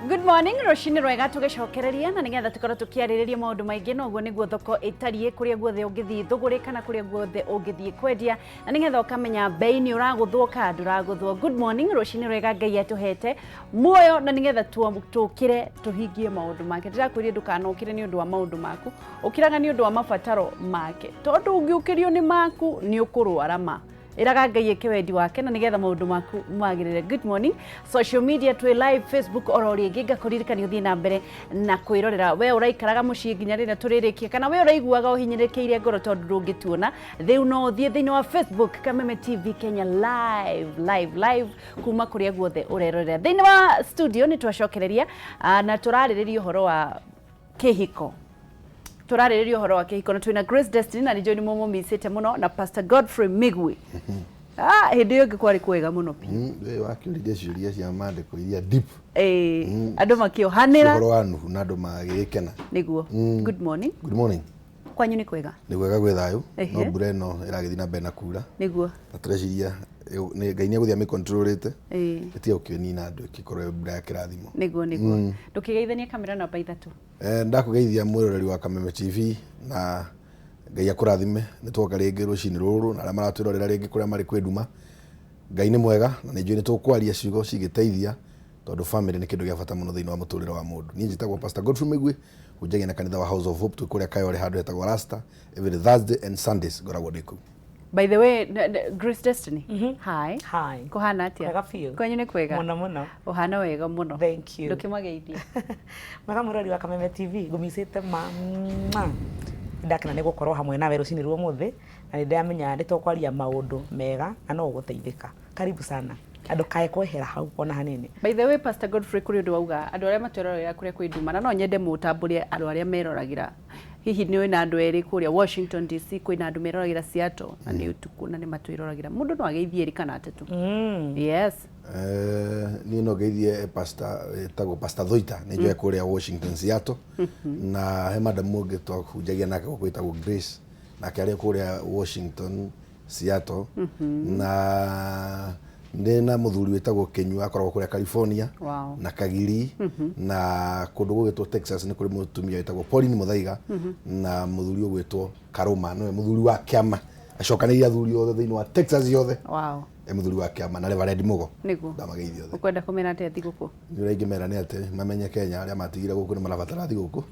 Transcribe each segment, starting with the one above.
Good morning, rũcinĩ rwega tũgĩcokereria na nĩgetha tũkorwo tũkĩarĩrĩria maũndũ maingĩ na ũguo nĩguo thoko ĩtariĩ kũrĩa guothe ũngĩthiĩ thũgũrĩ kana kũrĩa guothe ũngĩthiĩ kwendia na nĩgetha ũkamenya mbei nĩ ũragũthwo kana ndũragũthwo. Good morning, rũcinĩ rwega Ngai atũhete muoyo na nĩgetha tũkĩre tũhingie maũndũ make. Ndĩrakwĩrire ndũkanokĩre nĩ ũndũ wa maũndũ maku, ũkĩraga nĩ ũndũ wa mabataro make, tondũ ũngĩũkĩrio nĩ maku nĩ ũkũrwara ma. Ĩraga Ngai ĩke wendi wake na nĩgetha maũndũ maku magĩrĩre. Good morning. Social media twĩ live Facebook oro rĩngĩ, ngakũririkania ũthiĩ na mbere na kwĩrorera. We ũraikaraga mũciĩ nginya rĩrĩa tũrĩrĩkia, kana we ũraiguaga ũhinyĩrĩkĩire ngoro tondũ ndũngĩtuona, rĩu no ũthiĩ thĩinĩ wa Facebook Kameme TV Kenya live live live kuma kũrĩa guothe ũrerorera. Thĩinĩ wa studio nĩ twacokereria na tũrarĩrĩria ũhoro wa kĩhiko, tũrarĩrĩria ũhoro wa kĩhiko na twĩna Grace Destiny na nĩnjũĩ nĩ mũmũmicĩte mũno na Pastor Godfrey Migwi. Hĩndĩ ĩyo ĩngĩ kwarĩ kwega mũno biũ. We wakĩũririe ciũria cia maandĩko iria deep. Ĩĩ, andũ makĩohanĩra. Ũhoro wa Nuhu na andũ magĩgĩkena. Nĩguo. Good morning. Good morning. Kwanyu nĩ kwega? Nĩ kwega, gwĩ thayũ. No mbura ĩno ĩragĩthiĩ na mbere na kura. Na tũreciria Ngai nĩ egũthiĩ amĩcontrolĩte, ĩtige gũkĩnina andũ, ĩgĩkorwo mbura ya kĩrathimo. Nĩguo. Ndũkĩgeithanie kamera namba 3. Ndakũgeithia mwĩroreri wa Kameme TV na Ngai akũrathime. Nĩ twoka rĩngĩ rũcinĩ rũrũ na arĩa maratwĩrorera rĩngĩ kũrĩa marĩ kwĩ nduma. Ngai nĩ mwega na nĩ njũĩ nĩ tũkwaria ciugo cingĩteithia tondũ family nĩ kĩndũ gĩa bata mũno thĩinĩ wa mũtũrĩre wa mũndũ. Niĩ njĩtagwo Pastor Godfrey Mĩgwi, hunjagia na kanitha wa House of Hope twĩ kũrĩa Kayole handũ hetagwo Rasta every Thursday and Sundays ngoragwo ndĩ kũu. By the way, Grace Destiny. Hi. Hi. Kũhana atĩa? Kwega biũ. Kwanyu nĩ kwega? Mũno mũno. Ũhana wega mũno. Thank you. Ndũkĩmageithie. Mwega mũrori wa Kameme TV, ngũmicĩte ma mwah. Ndakena nĩ gũkorwo hamwe nawe rũcinĩ rwa ũmũthĩ na nĩ ndĩramenya nĩ tũkwaria maũndũ mega na no ũgũteithĩka. Karibu sana. Na ndũkae kwehera hau ona hanini. By the way, Pastor Godfrey, kũrĩ ũndũ wauga andũ arĩa matwĩroragĩra kũrĩa kwĩ nduma, na no nyende mũtambũre andũ arĩa meroragĩra. Hihi nĩ wĩna andũ erĩ kũrĩa Washington DC, kwĩna andũ meroragĩra Seattle na nĩ ũtukũ na nĩ matwĩroragĩra. Mũndũ no ageithie erĩ kana atatũ. Yes. Niĩ no ngeithie pastor ĩtagwo Pastor Thoita, nĩ njũĩ kũrĩa Washington Seattle, na he madam ũngĩ twahunjagia nake gũkũ wĩtagwo Grace, nake arĩ kũrĩa Washington Seattle, na ndĩ na mũthuri wĩtagwo Kĩnyua akoragwo kũrĩa California. Na Kagiri, na kũndũ gũgĩtwo Texas nĩ kũrĩ mũtumia wĩtagwo Pauline Mũthaiga na mũthuri ũgwĩtwo Karũma, nĩwe mũthuri wa kĩama, acokanĩrĩire athuri othe thĩinĩ wa Texas yothe. E mũthuri wa kĩama na Reverend Mũgo. Ndamageithia othe. Ũkwenda kũmera atĩa thigũkũ? Nĩ ũrĩa ingĩmera nĩ atĩ mamenye Kenya arĩa matigire gũkũ nĩ marabatara thigũkũ.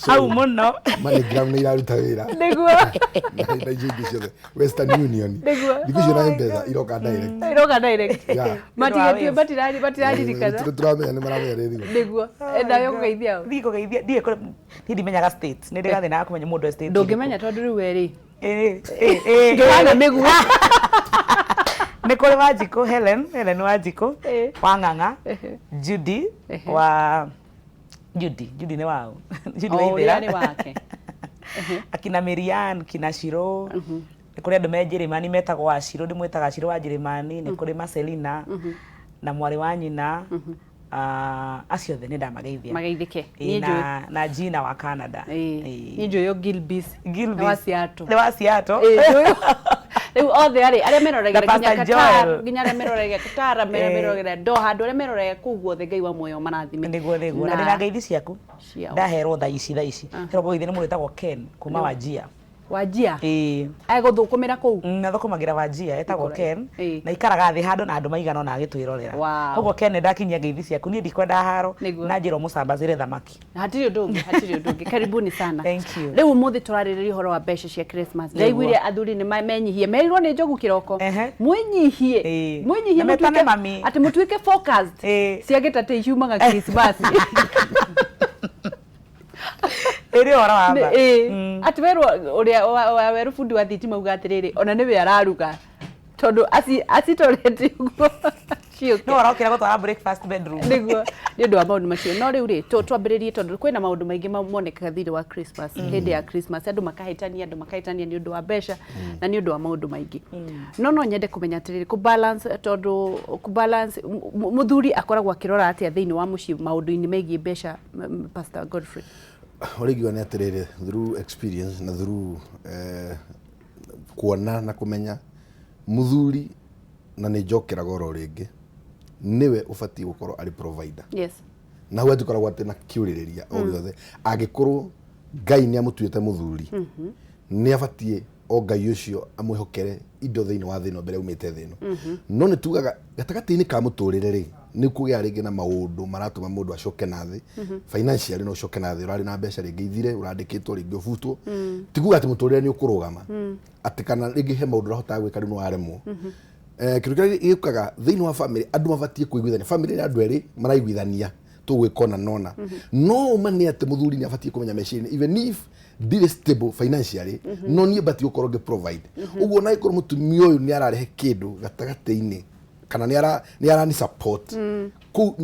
Hau mũno. MoneyGram nĩ iraruta wĩra. Na icio ingĩ ciothe Western Union. Thikũ icio na M-Pesa iroka direct. Iroka direct. Matigetio matiraririkana. Tũramenya nĩ maramenya nĩ thigũkũ. Nĩguo. Nawe ũkũgeithia ũ? Thiĩ kũgeithia ndiĩ niĩ ndimenyaga state. Nĩ ndĩgathĩnaga kũmenya mũndũ e state. Ndũngĩmenya tondũ rĩu we rĩ. Ĩĩ. Ndũhana mĩguo. Nĩ kũrĩ Wanjikũ Helen, Helen Wanjikũ wa Ng'ang'a, Judy wa Judy, Judy nĩ waũ? Judy O wa ũrĩa Ithĩra. nĩ wake. Akina Mirian, kina Shiro. Nĩ kũrĩ andũ me Njĩrĩmani metagwo Wacirũ, ndĩmwĩtaga Shiro wa Njĩrĩmani, nĩ kũrĩ Marcelina na mwarĩ wa nyina. Acio othe nĩ ndamageithia. Mageithĩke. Ĩĩ, Niĩ njũĩ. na Gina wa Canada. Ĩĩ. Ĩĩ. Niĩ njũĩ o Gilbis. Gilbis. Nĩ wa Seattle. Nĩ wa Seattle. Ĩĩ, njũĩ. Rĩu othe arĩ arĩa meroragĩra Na nginya Pastor Qatar, Joel. nginya arĩa meroragĩra Qatar, arĩa meroragĩra Doha, andũ arĩa meroragĩra kũu guothe Ngai wa muoyo marathime. Nĩguo. Na ndĩna ngeithi ciaku. Ciao. Ndaherwo thaa ici thaa ici. Herwo kũgeithia nĩ mũndũ wĩtagwo Ken kuma Wajir. Wajia? Ĩĩ. Egũthũkũmĩra kũu? Athũkũmagĩra Wajia, etagwo Nĩkũraihu. Ken. Ĩĩ. Na ikaraga thĩ handũ na andũ maigana ũna agĩtwĩrorera. Koguo Ken nĩndakinyia ngeithi ciaku, niĩ ndikwenda haro, na njĩra ũmũcambacĩre thamaki. Hatirĩ ũndũ ũngĩ, hatirĩ ũndũ ũngĩ. Karibuni sana. Thank you. Rĩu ũmũthĩ tũrarĩrĩria ũhoro wa mbeca cia Christmas. Ndaiguire athuri nĩ menyihie, merirwo nĩ Njogu kĩroko. Mwĩnyihie. Mwĩnyihie Na metane mũtuĩke mami. atĩ mũtuĩke focused. Cia gĩtatĩ ciumaga Christmas. Ĩrĩ ũhoro wa ma. Ĩĩ. Atĩ werwo ũrĩa wa werũ bundi wa thitima auga atĩrĩrĩ, ona nĩwe araruga tondũ acitorete ũguo ciũke. No arokĩra gũtwara breakfast bedroom. Nĩguo, nĩ ũndũ wa maũndũ macio. No rĩu rĩ, twambĩrĩrie tondũ kwĩna maũndũ maingĩ monekaga thĩinĩ wa Christmas, hĩndĩ ya Christmas, andũ makahĩtania, andũ makahĩtania nĩ ũndũ wa mbeca na nĩ ũndũ wa maũndũ maingĩ. No no nyende kũmenya atĩrĩrĩ, kũ balance, tondũ kũ balance, mũthuri akoragwo akĩrora atĩa thĩinĩ wa mũciĩ maũndũ-inĩ megiĩ mbeca, Pastor Godfrey? Ũrĩa ingiuga nĩ atĩrĩrĩ, through experience na through kuona na kũmenya mũthuri, na nĩ njokeraga oro rĩngĩ, Nĩwe ũbatiĩ gũkorwo arĩ provider. Na hau hatikoragwo atĩ na kĩũrĩrĩria o gĩothe. Angĩkorwo Ngai nĩ amũtuĩte mũthuri, nĩ abatiĩ o Ngai ũcio amwĩhokere indo thĩinĩ wa thĩ ĩno mbere aumĩte thĩ ĩno. No nĩ tugaga gatagatĩ-inĩ ka mũtũrĩre rĩ, nĩ kũgĩa rĩngĩ na maũndũ maratũma mũndũ acoke na thĩ financially. No ũcoke na thĩ, ũrarĩ na mbeca, rĩngĩ ithire, ũrandĩkĩtwo, rĩngĩ ũbutwo. Ti kuga atĩ mũtũrĩre nĩ ũkũrũgama, atĩ kana rĩngĩ he maũndũ ũrahotaga gwĩka rĩu nĩ waremwo. Kĩndũ kĩrĩa gĩũkaga thĩinĩ wa family, andũ mabatiĩ kũiguithania. Family nĩ andũ erĩ maraiguithania tũgwĩka ona nona. No ũma nĩ atĩ mũthuri nĩ abatiĩ kũmenya meciria, even if ndirĩ stable financially, no niĩ batiĩ gũkorwo ngĩ provide. Ũguo na ĩkorwo mũtumia ũyũ nĩ ararehe kĩndũ gatagatĩ-inĩ kana nĩ arani support kũu,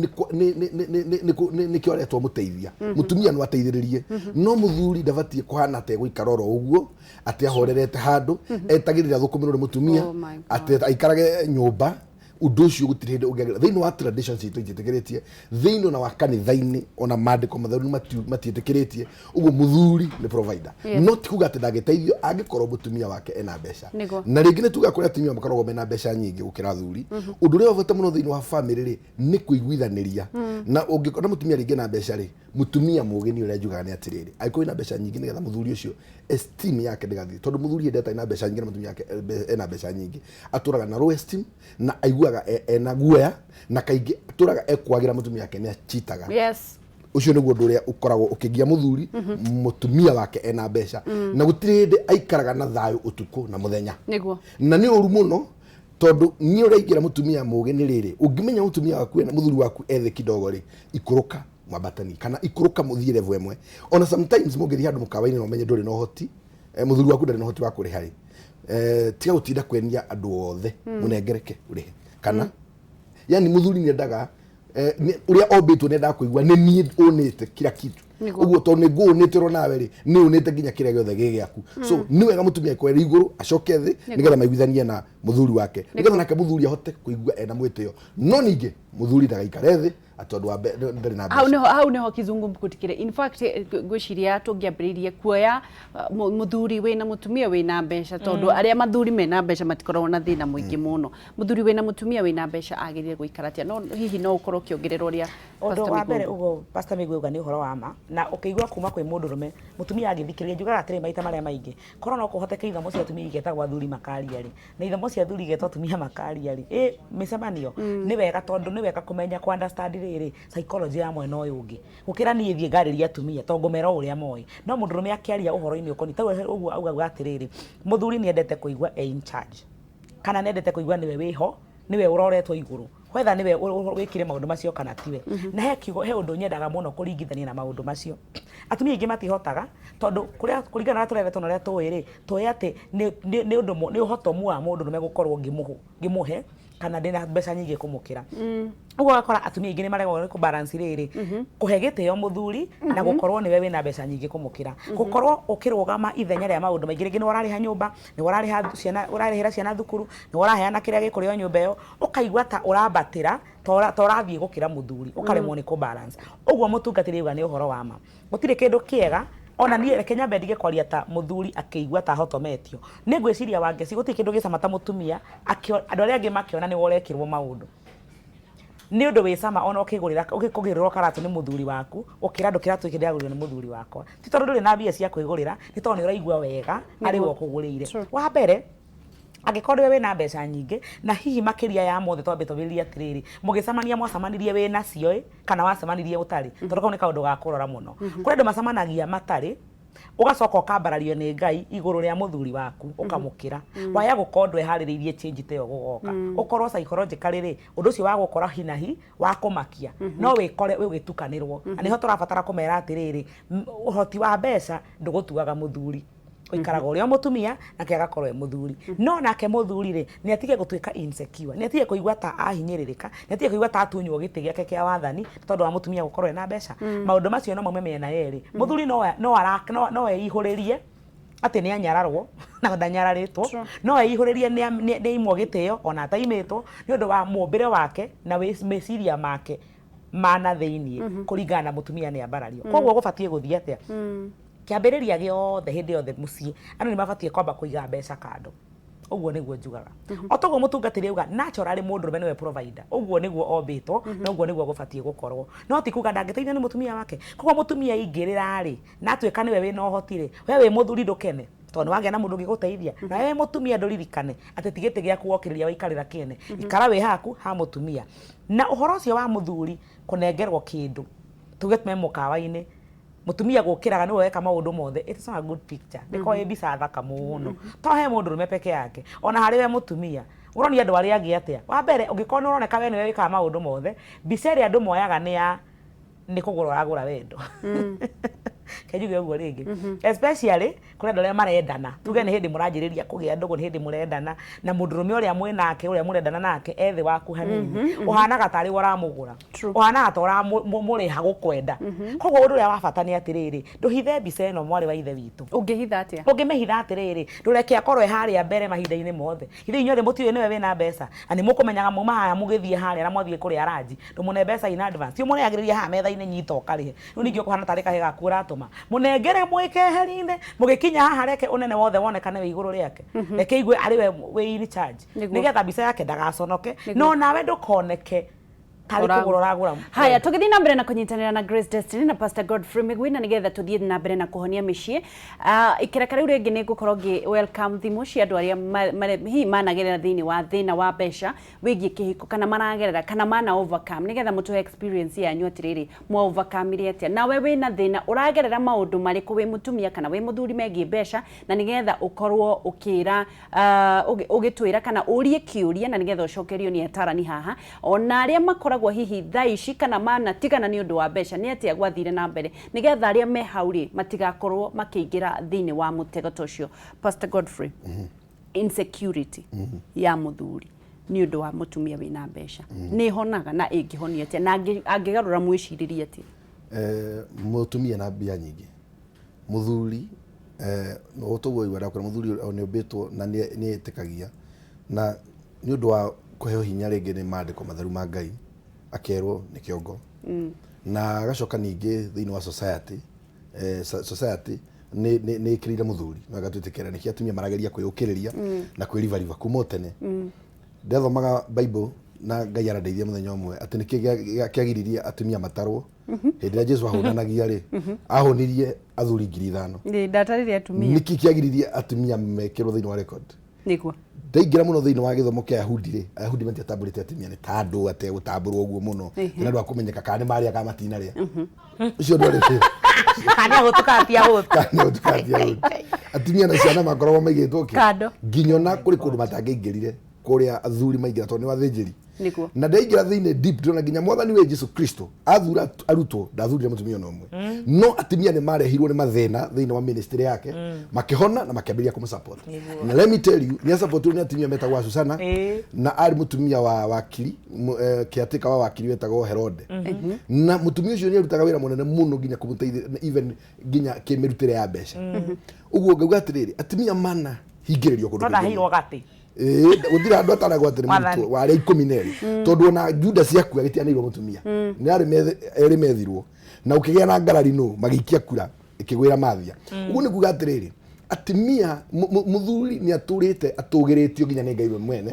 nĩkĩo aretwo mũteithia. Mũtumia no ateithĩrĩrie, no mũthuri ndabatiĩ kũhana ta egũikara oro ũguo atĩ ahorerete handũ etagĩrĩra thũkũmĩrwo nĩ mũtumia. Oh my God. Atĩ aikarage nyũmba, ũndũ ũcio gũtirĩ hĩndĩ ũngĩagĩra thĩinĩ wa tradition citũ, itiĩtĩkĩrĩtie thĩinĩ ona wa kanitha-inĩ, ona maandĩko matheru matiĩtĩkĩrĩtie ũguo. Mũthuri nĩ provider. No ti kuga atĩ ndangĩteithio angĩkorwo mũtumia wake ena mbeca. Na rĩngĩ nĩ tugaga kũrĩ atumia makoragwo mena mbeca nyingĩ gũkĩra athuri. Ũndũ ũrĩa wa bata mũno thĩinĩ wa family rĩ, nĩ kũiguithanĩria. Na ũngĩkora mũtumia rĩngĩ na mbeca rĩ, mũtumia mũgĩ nĩ ũrĩa njugaga nĩ atĩrĩrĩ, angĩkorwo ena mbeca nyingĩ, nĩgetha mũthuri ũcio esteem yake ndĩgathiĩ, tondũ mũthuri hĩndĩ ĩrĩa atarĩ na mbeca nyingĩ na mũtumia wake ena mbeca nyingĩ, atũraga na low esteem na aiguaga ena guoya, na kaingĩ atũraga ekwagĩra mũtumia wake nĩ achitaga. Ũcio nĩguo ũndũ ũrĩa ũkoragwo ũkĩgia mũthuri mũtumia wake ena mbeca, na gũtirĩ hĩndĩ aikaraga na thayũ ũtukũ na mũthenya. Na nĩ ũru mũno, tondũ niĩ ũrĩa ingĩra mũtumia mũgĩ nĩ rĩrĩ: ũngĩmenya mũtumia waku ena mũthuri waku ethe kidogo rĩ, ikũrũka mwambatani kana ikũrũka mũthiĩ level ĩmwe. Ona sometimes mũngĩthiĩ handũ mũkawa-inĩ na ũmenye ndũrĩ na ũhoti, mũthuri waku ndarĩ na ũhoti wa kũrĩha rĩ, tiga gũtinda kwenia andũ othe, mũnengereke ũrĩhe. Kana yani mũthuri nĩ endaga ũrĩa ombĩtwo nĩ endaga kũigua nĩ niĩ ũnĩte kila kitu. Ũguo tondũ nĩ ngũũnĩte nawe rĩ, nĩ ũnĩte nginya kĩrĩa gĩothe gĩ gĩaku. So nĩ wega mũtumia akorwo arĩ igũrũ acoke thĩ, nĩgetha maiguithanie na mũthuri wake, nĩgetha nake mũthuri ahote kũigua ena mwĩtĩo. No ningĩ mũthuri ndagaikare thĩ atĩ tondũ wa ndarĩ na hau mbeca. Hau niho kizungumkutikire. In fact, ngwĩciria tũngĩambĩrĩirie kuoya mũthuri wĩna mũtumia wĩna mbeca, tondũ arĩa mathuri mena mbeca matikoragwo na thĩna mũingĩ mũno. Mũthuri wĩna mũtumia wĩna mbeca agĩrĩire gũikara atĩa? No hihi no ũkorwo ũkĩongerera ũrĩa Ũndũ Pastor wa mbere, Mĩgũndũ? Ũguo Pastor Mĩgũ auga nĩ ũhoro wa ma, na ũkĩigua kuma kwĩ mũndũrũme mũtumia agĩthikĩrĩria, njugaga atĩrĩ, maita marĩa maingĩ korwo no kũhoteke ithomo cia atumia igetagwo athuri makaria rĩ, na ithomo cia athuri igetwo atumia makaria rĩ, ĩ mĩcemanio nĩ wega, tondũ nĩ wega kũmenya kũ understand rĩrĩ psychology ya mwena ũyũ ũngĩ, gũkĩra niĩ thiĩ ngarĩria atumia tondũ ngũmera o ũrĩa moĩ. No mũndũrũme akĩaria ũhoro-inĩ ũkoniĩ tau ũguo augaga atĩrĩrĩ, mũthuri nĩ endete kũigua e in charge, kana nĩ endete kũigua nĩwe wĩho, nĩwe ũroretwo igũrũ, whether nĩwe wĩkire maũndũ macio kana tiwe. Na he kiugo, he ũndũ nyendaga mũno kũringithania na maũndũ macio. Atumia aingĩ matihotaga, tondũ kũrĩa kũringana na ũrĩa tũreretwo na ũrĩa tũĩ rĩ, tũĩ atĩ nĩ ũndũ nĩ ũhotomu wa mũndũrũme gũkorwo ngĩmũhe kana ndĩna mbeca nyingĩ kũmũkĩra. Ũguo ũgakora atumia aingĩ nĩ maregwo nĩ kũbalance rĩrĩ, kũhe gĩtĩo mũthuri na gũkorwo nĩwe wĩna mbeca nyingĩ kũmũkĩra, gũkorwo ũkĩrũgama ithenya rĩa maũndũ maingĩ. Rĩngĩ nĩwe ũrarĩha nyũmba, nĩwe ũrarĩha ciana, ũrarĩhĩra ciana thukuru, nĩwe ũraheana kĩrĩa gĩkũrĩo nyũmba ĩyo, ũkaigua ta ũrambatĩra, ta ũrathiĩ gũkĩra mũthuri, ũkaremwo nĩ kũbalance. Ũguo mũtungatĩri auga nĩ ũhoro wa ma, gũtirĩ kĩndũ kĩega. Ona niĩ reke nyambe ndige kwaria ta mũthuri akĩigua ta ahotometio. Nĩ ngwĩciria Wangeci, gũtirĩ kĩndũ gĩcama ta mũtumia andũ arĩa angĩ makĩona nĩwe ũrekĩrwo maũndũ. Nĩ ũndũ wĩ cama ona ũkĩgũrĩra, ũkĩgũrĩrwo karatũ nĩ mũthuri waku, ũkĩra andũ, "Kĩratũ gĩkĩ ndĩragũrĩrwo nĩ mũthuri wakwa." Ti tondũ ndũrĩ na mbia cia kwĩgũrĩra, nĩ tondũ nĩ ũraigua wega arĩ we ũkũgũrĩire. Wa mbere, angĩkorwo nĩwe wĩna mbeca nyingĩ, na hihi makĩria ya mothe, twambe twambĩrĩrie atĩrĩrĩ, mũgĩcemania mwacemanirie wĩna cio ĩ, kana wacemanirie ũtarĩ? Tondũ kau nĩ kaũndũ ga kũrora mũno. Kũrĩ andũ macemanagia matarĩ, ũgacoka ũkambarario nĩ Ngai igũrũ rĩa mũthuri waku, ũkamũkĩra. Waya gũkorwo ndweharĩrĩirie change ta ĩyo gũgoka, ũkorwo psychologically rĩ, ũndũ ũcio wa gũkora hinahi wa kũmakia, no wĩkore ũgĩtukanĩrwo. Na nĩho tũrabatara kũmera atĩrĩrĩ, ũhoti wa mbeca ndũgũtuaga mũthuri, ũikaraga ũrĩ o mũtumia nake agakorwo e mũthuri. No nake mũthuri rĩ, nĩ atige gũtuĩka insecure, nĩ atige kũigua ta ahinyĩrĩrĩka, nĩ atige kũigua ta atunywo gĩtĩ gĩake kĩa wathani tondũ wa mũtumia gũkorwo ena mbeca. Maũndũ macio no maume mĩena yerĩ. Mũthuri no eihũrĩrie atĩ nĩ anyararwo na ndanyararĩtwo, no eihũrĩrie nĩ aimwo gĩtĩo ona ataimĩtwo, nĩ ũndũ wa mũmbĩre wake na meciria make mana thĩiniĩ kũringana na mũtumia nĩ ambarario. Koguo gũbatiĩ gũthiĩ atĩa? Kĩambĩrĩria gĩothe, hĩndĩ yothe mũciĩ andũ nĩ mabatiĩ kwamba kũiga mbeca kando. Ũguo nĩguo njugaga. O toguo mũtungatĩri auga, naturally mũndũrũme nĩwe provider, ũguo nĩguo ombĩtwo na ũguo nĩguo gũbatiĩ gũkorwo, no ti kuga ndangĩteithio nĩ mũtumia wake. Koguo mũtumia aingĩrĩra rĩ, na atuĩka nĩwe wĩna ũhoti rĩ, we wĩ mũthuri ndũkene tondũ nĩ wagĩa na mũndũ ũngĩgũteithia? Na we mũtumia ndũririkane atĩ ti gĩtĩ gĩaku wokĩrĩria waikarĩra kĩene, ikara wĩ haku ha mũtumia. Na ũhoro ũcio wa mũthuri kũnengerwo kĩndũ, tuge me mũkawa-inĩ, mũtumia gũkĩraga nĩwe weka maũndũ mothe, it is not a good picture. Ndĩkoragwo ĩ mbica thaka mũno. To he mũndũrũme peke yake, ona harĩ we mũtumia. Ũronia andũ arĩa angĩ atĩa? Wa mbere, ũngĩkorwo nĩ ũroneka we nĩwe wĩkaga maũndũ mothe, mbica ĩrĩa andũ moyaga nĩ ya nĩ kũgũra ũragũra wendo. Reke njuge ũguo rĩngĩ. Especially kũrĩ andũ arĩa marendana. Tuge nĩ hĩndĩ mũranjĩrĩria kũgĩa ndũgũ, nĩ hĩndĩ mũrendana, na mũndũrũme ũrĩa mwĩnake, ũrĩa mũrendana nake, e thĩ waku hanini. Ũhanaga tarĩ we ũramũgũra. Ũhanaga ta ũramũrĩha gũkwenda. Koguo ũndũ ũrĩa wa bata nĩ atĩrĩrĩ, ndũhithe mbica ĩno mwarĩ wa ithe witũ. Ũngĩhitha atĩa? Ũngĩmĩhitha atĩrĩrĩ, ndũreke akorwo e harĩa mbere mahinda-inĩ mothe. Githĩ inyuĩ othe mũtiũĩ nĩwe wĩna mbeca? Na nĩ mũkũmenyaga mauma haha mũgĩthiĩ harĩa na mwathiĩ kũrĩa ranji, ndũmũne mbeca in advance. Ti ũmũneagĩrĩria haha metha-inĩ nyita ũkarĩhe. Rĩu ningĩ ũkũhana tarĩ kahĩĩ gaku ũratũma. Mũnengere mwĩ keheri-inĩ, mũgĩkinya haha reke ũnene wothe wonekane wĩ igũrũ rĩake. Reke aigue arĩ we wĩ in charge. Nĩgetha mbica yake ndagaconoke, no nawe ndũkoneke tarĩ kũgũra ũragũra. Haya, tũgĩthiĩ na mbere na kũnyitanĩra na Grace Destiny na Pastor Godfrey Migwi, na nĩgetha tũthiĩ na mbere na kũhonia mĩciĩ. Ikereka rĩu rĩngĩ nĩ ngũkorwo ngĩ welcome thimũ cia andũ arĩa hihi managerera thĩinĩ wa thĩna wa mbeca wĩgiĩ kĩhiko, kana maragerera, kana mana overcome, nĩgetha mũtũhe experience yanyu atĩrĩrĩ, mwa overcome atĩa. Nawe wĩna thĩna, ũragerera maũndũ marĩkũ wĩ mũtumia kana wĩ mũthuri megiĩ mbeca, na nĩgetha ũkorwo ũkĩra ũgĩtwĩra kana ũrie kĩũria, na nĩgetha ũcokerio nĩ atarani haha. Ona arĩa makoragwo hihi thaa ici kana manatigana nĩ ũndũ wa mbeca, nĩ atĩa gwathire na mbere, nĩgetha arĩa me hau rĩ matigakorwo makĩingĩra thĩinĩ wa mũtego ta ũcio. Pastor Godfrey, insecurity ya mũthuri nĩ ũndũ wa mũtumia wĩna mbeca nĩ ĩhonaga, na ĩngĩhonia atĩa, na angĩgarũra mwĩcirĩrie atĩa? Mũtumia na mbia nyingĩ, mũthuri tũguo igua ndakwĩra, mũthuri nĩ ũmbĩtwo na nĩ etĩkagia, na nĩ ũndũ wa kũheo hinya rĩngĩ nĩ maandĩko matheru ma Ngai, akerwo nĩ kĩongo, na agacoka ningĩ thĩinĩ wa society, society nĩ ĩkĩrĩire mũthuri, no ĩgatwĩtĩkĩra nĩkĩo atumia marageria kwĩyũkĩrĩria na kwĩribariba kuma o tene. Ndathomaga Bible na Ngai arandeithia mũthenya ũmwe atĩ nĩkĩ kĩagiririe atumia matarwo. Hĩndĩ ĩrĩa Jesu ahũnanagia rĩ, ahũnirie athuri 5,000. Ndatarire atumia. Nĩkĩ kĩagiririe atumia mekĩrwo thĩinĩ wa record? Nĩguo. Ndaingĩra mũno thĩinĩ wa gĩthomo kĩa Ayahudi rĩ, Ayahudi matiatambũrĩte atumia nĩ ta andũ ategũtambũrwo ũguo mũno, nĩ andũ a kũmenyeka kana nĩ marĩa kana matinarĩa. Ũcio ndwarĩ wĩra. Kana nĩ ahũtu kana ti ahũtu. Kana nĩ ahũtu kana ti ahũtu. Atumia na ciana makoragwo maigĩtwo kĩ? Kando. Nginya ona kũrĩ kũndũ matangĩaingĩrire kũrĩa athuri maingĩra tondũ nĩ wathĩnjĩri. Nĩguo. Na ndaingĩra thĩinĩ deep ndĩrona nginya mwathani we Jesu Kristo athura arutwo ndathurire mũtumia ona ũmwe. No atumia nĩ marehirwo nĩ mathĩna thĩinĩ wa ministry yake, makĩhona na makĩambĩrĩria kũmũ support. Na let me tell you, nĩ asupportirwo nĩ atumia metagwo Susana, na arĩ mũtumia wa wakiri, caretaker wa wakiri wetagwo Herode. Na mũtumia ũcio nĩ arutaga wĩra mũnene mũno nginya kũmũteithia, even nginya kĩmĩrutĩre ya mbeca. Ũguo ngauga atĩrĩrĩ, atumia mana hingĩrĩrio kũndũ No kũingĩ ndaheirwo mũno. gatĩ. Ĩĩ, gũtirĩ andũ ataragwo atĩ nĩ Mwathani. mũrutwo wa arĩa 12, tondũ ona Judas akua gĩtianĩirwo mũtumia, nĩ arĩ erĩ methirwo na ũkĩgĩa na ngarari nũ magĩikia kura ĩkĩgwĩra Mathia. Ũguo nĩ kuga atĩrĩrĩ, atumia mũthuri nĩ atũrĩte atũgĩrĩtio nginya nĩ Ngai we mwene,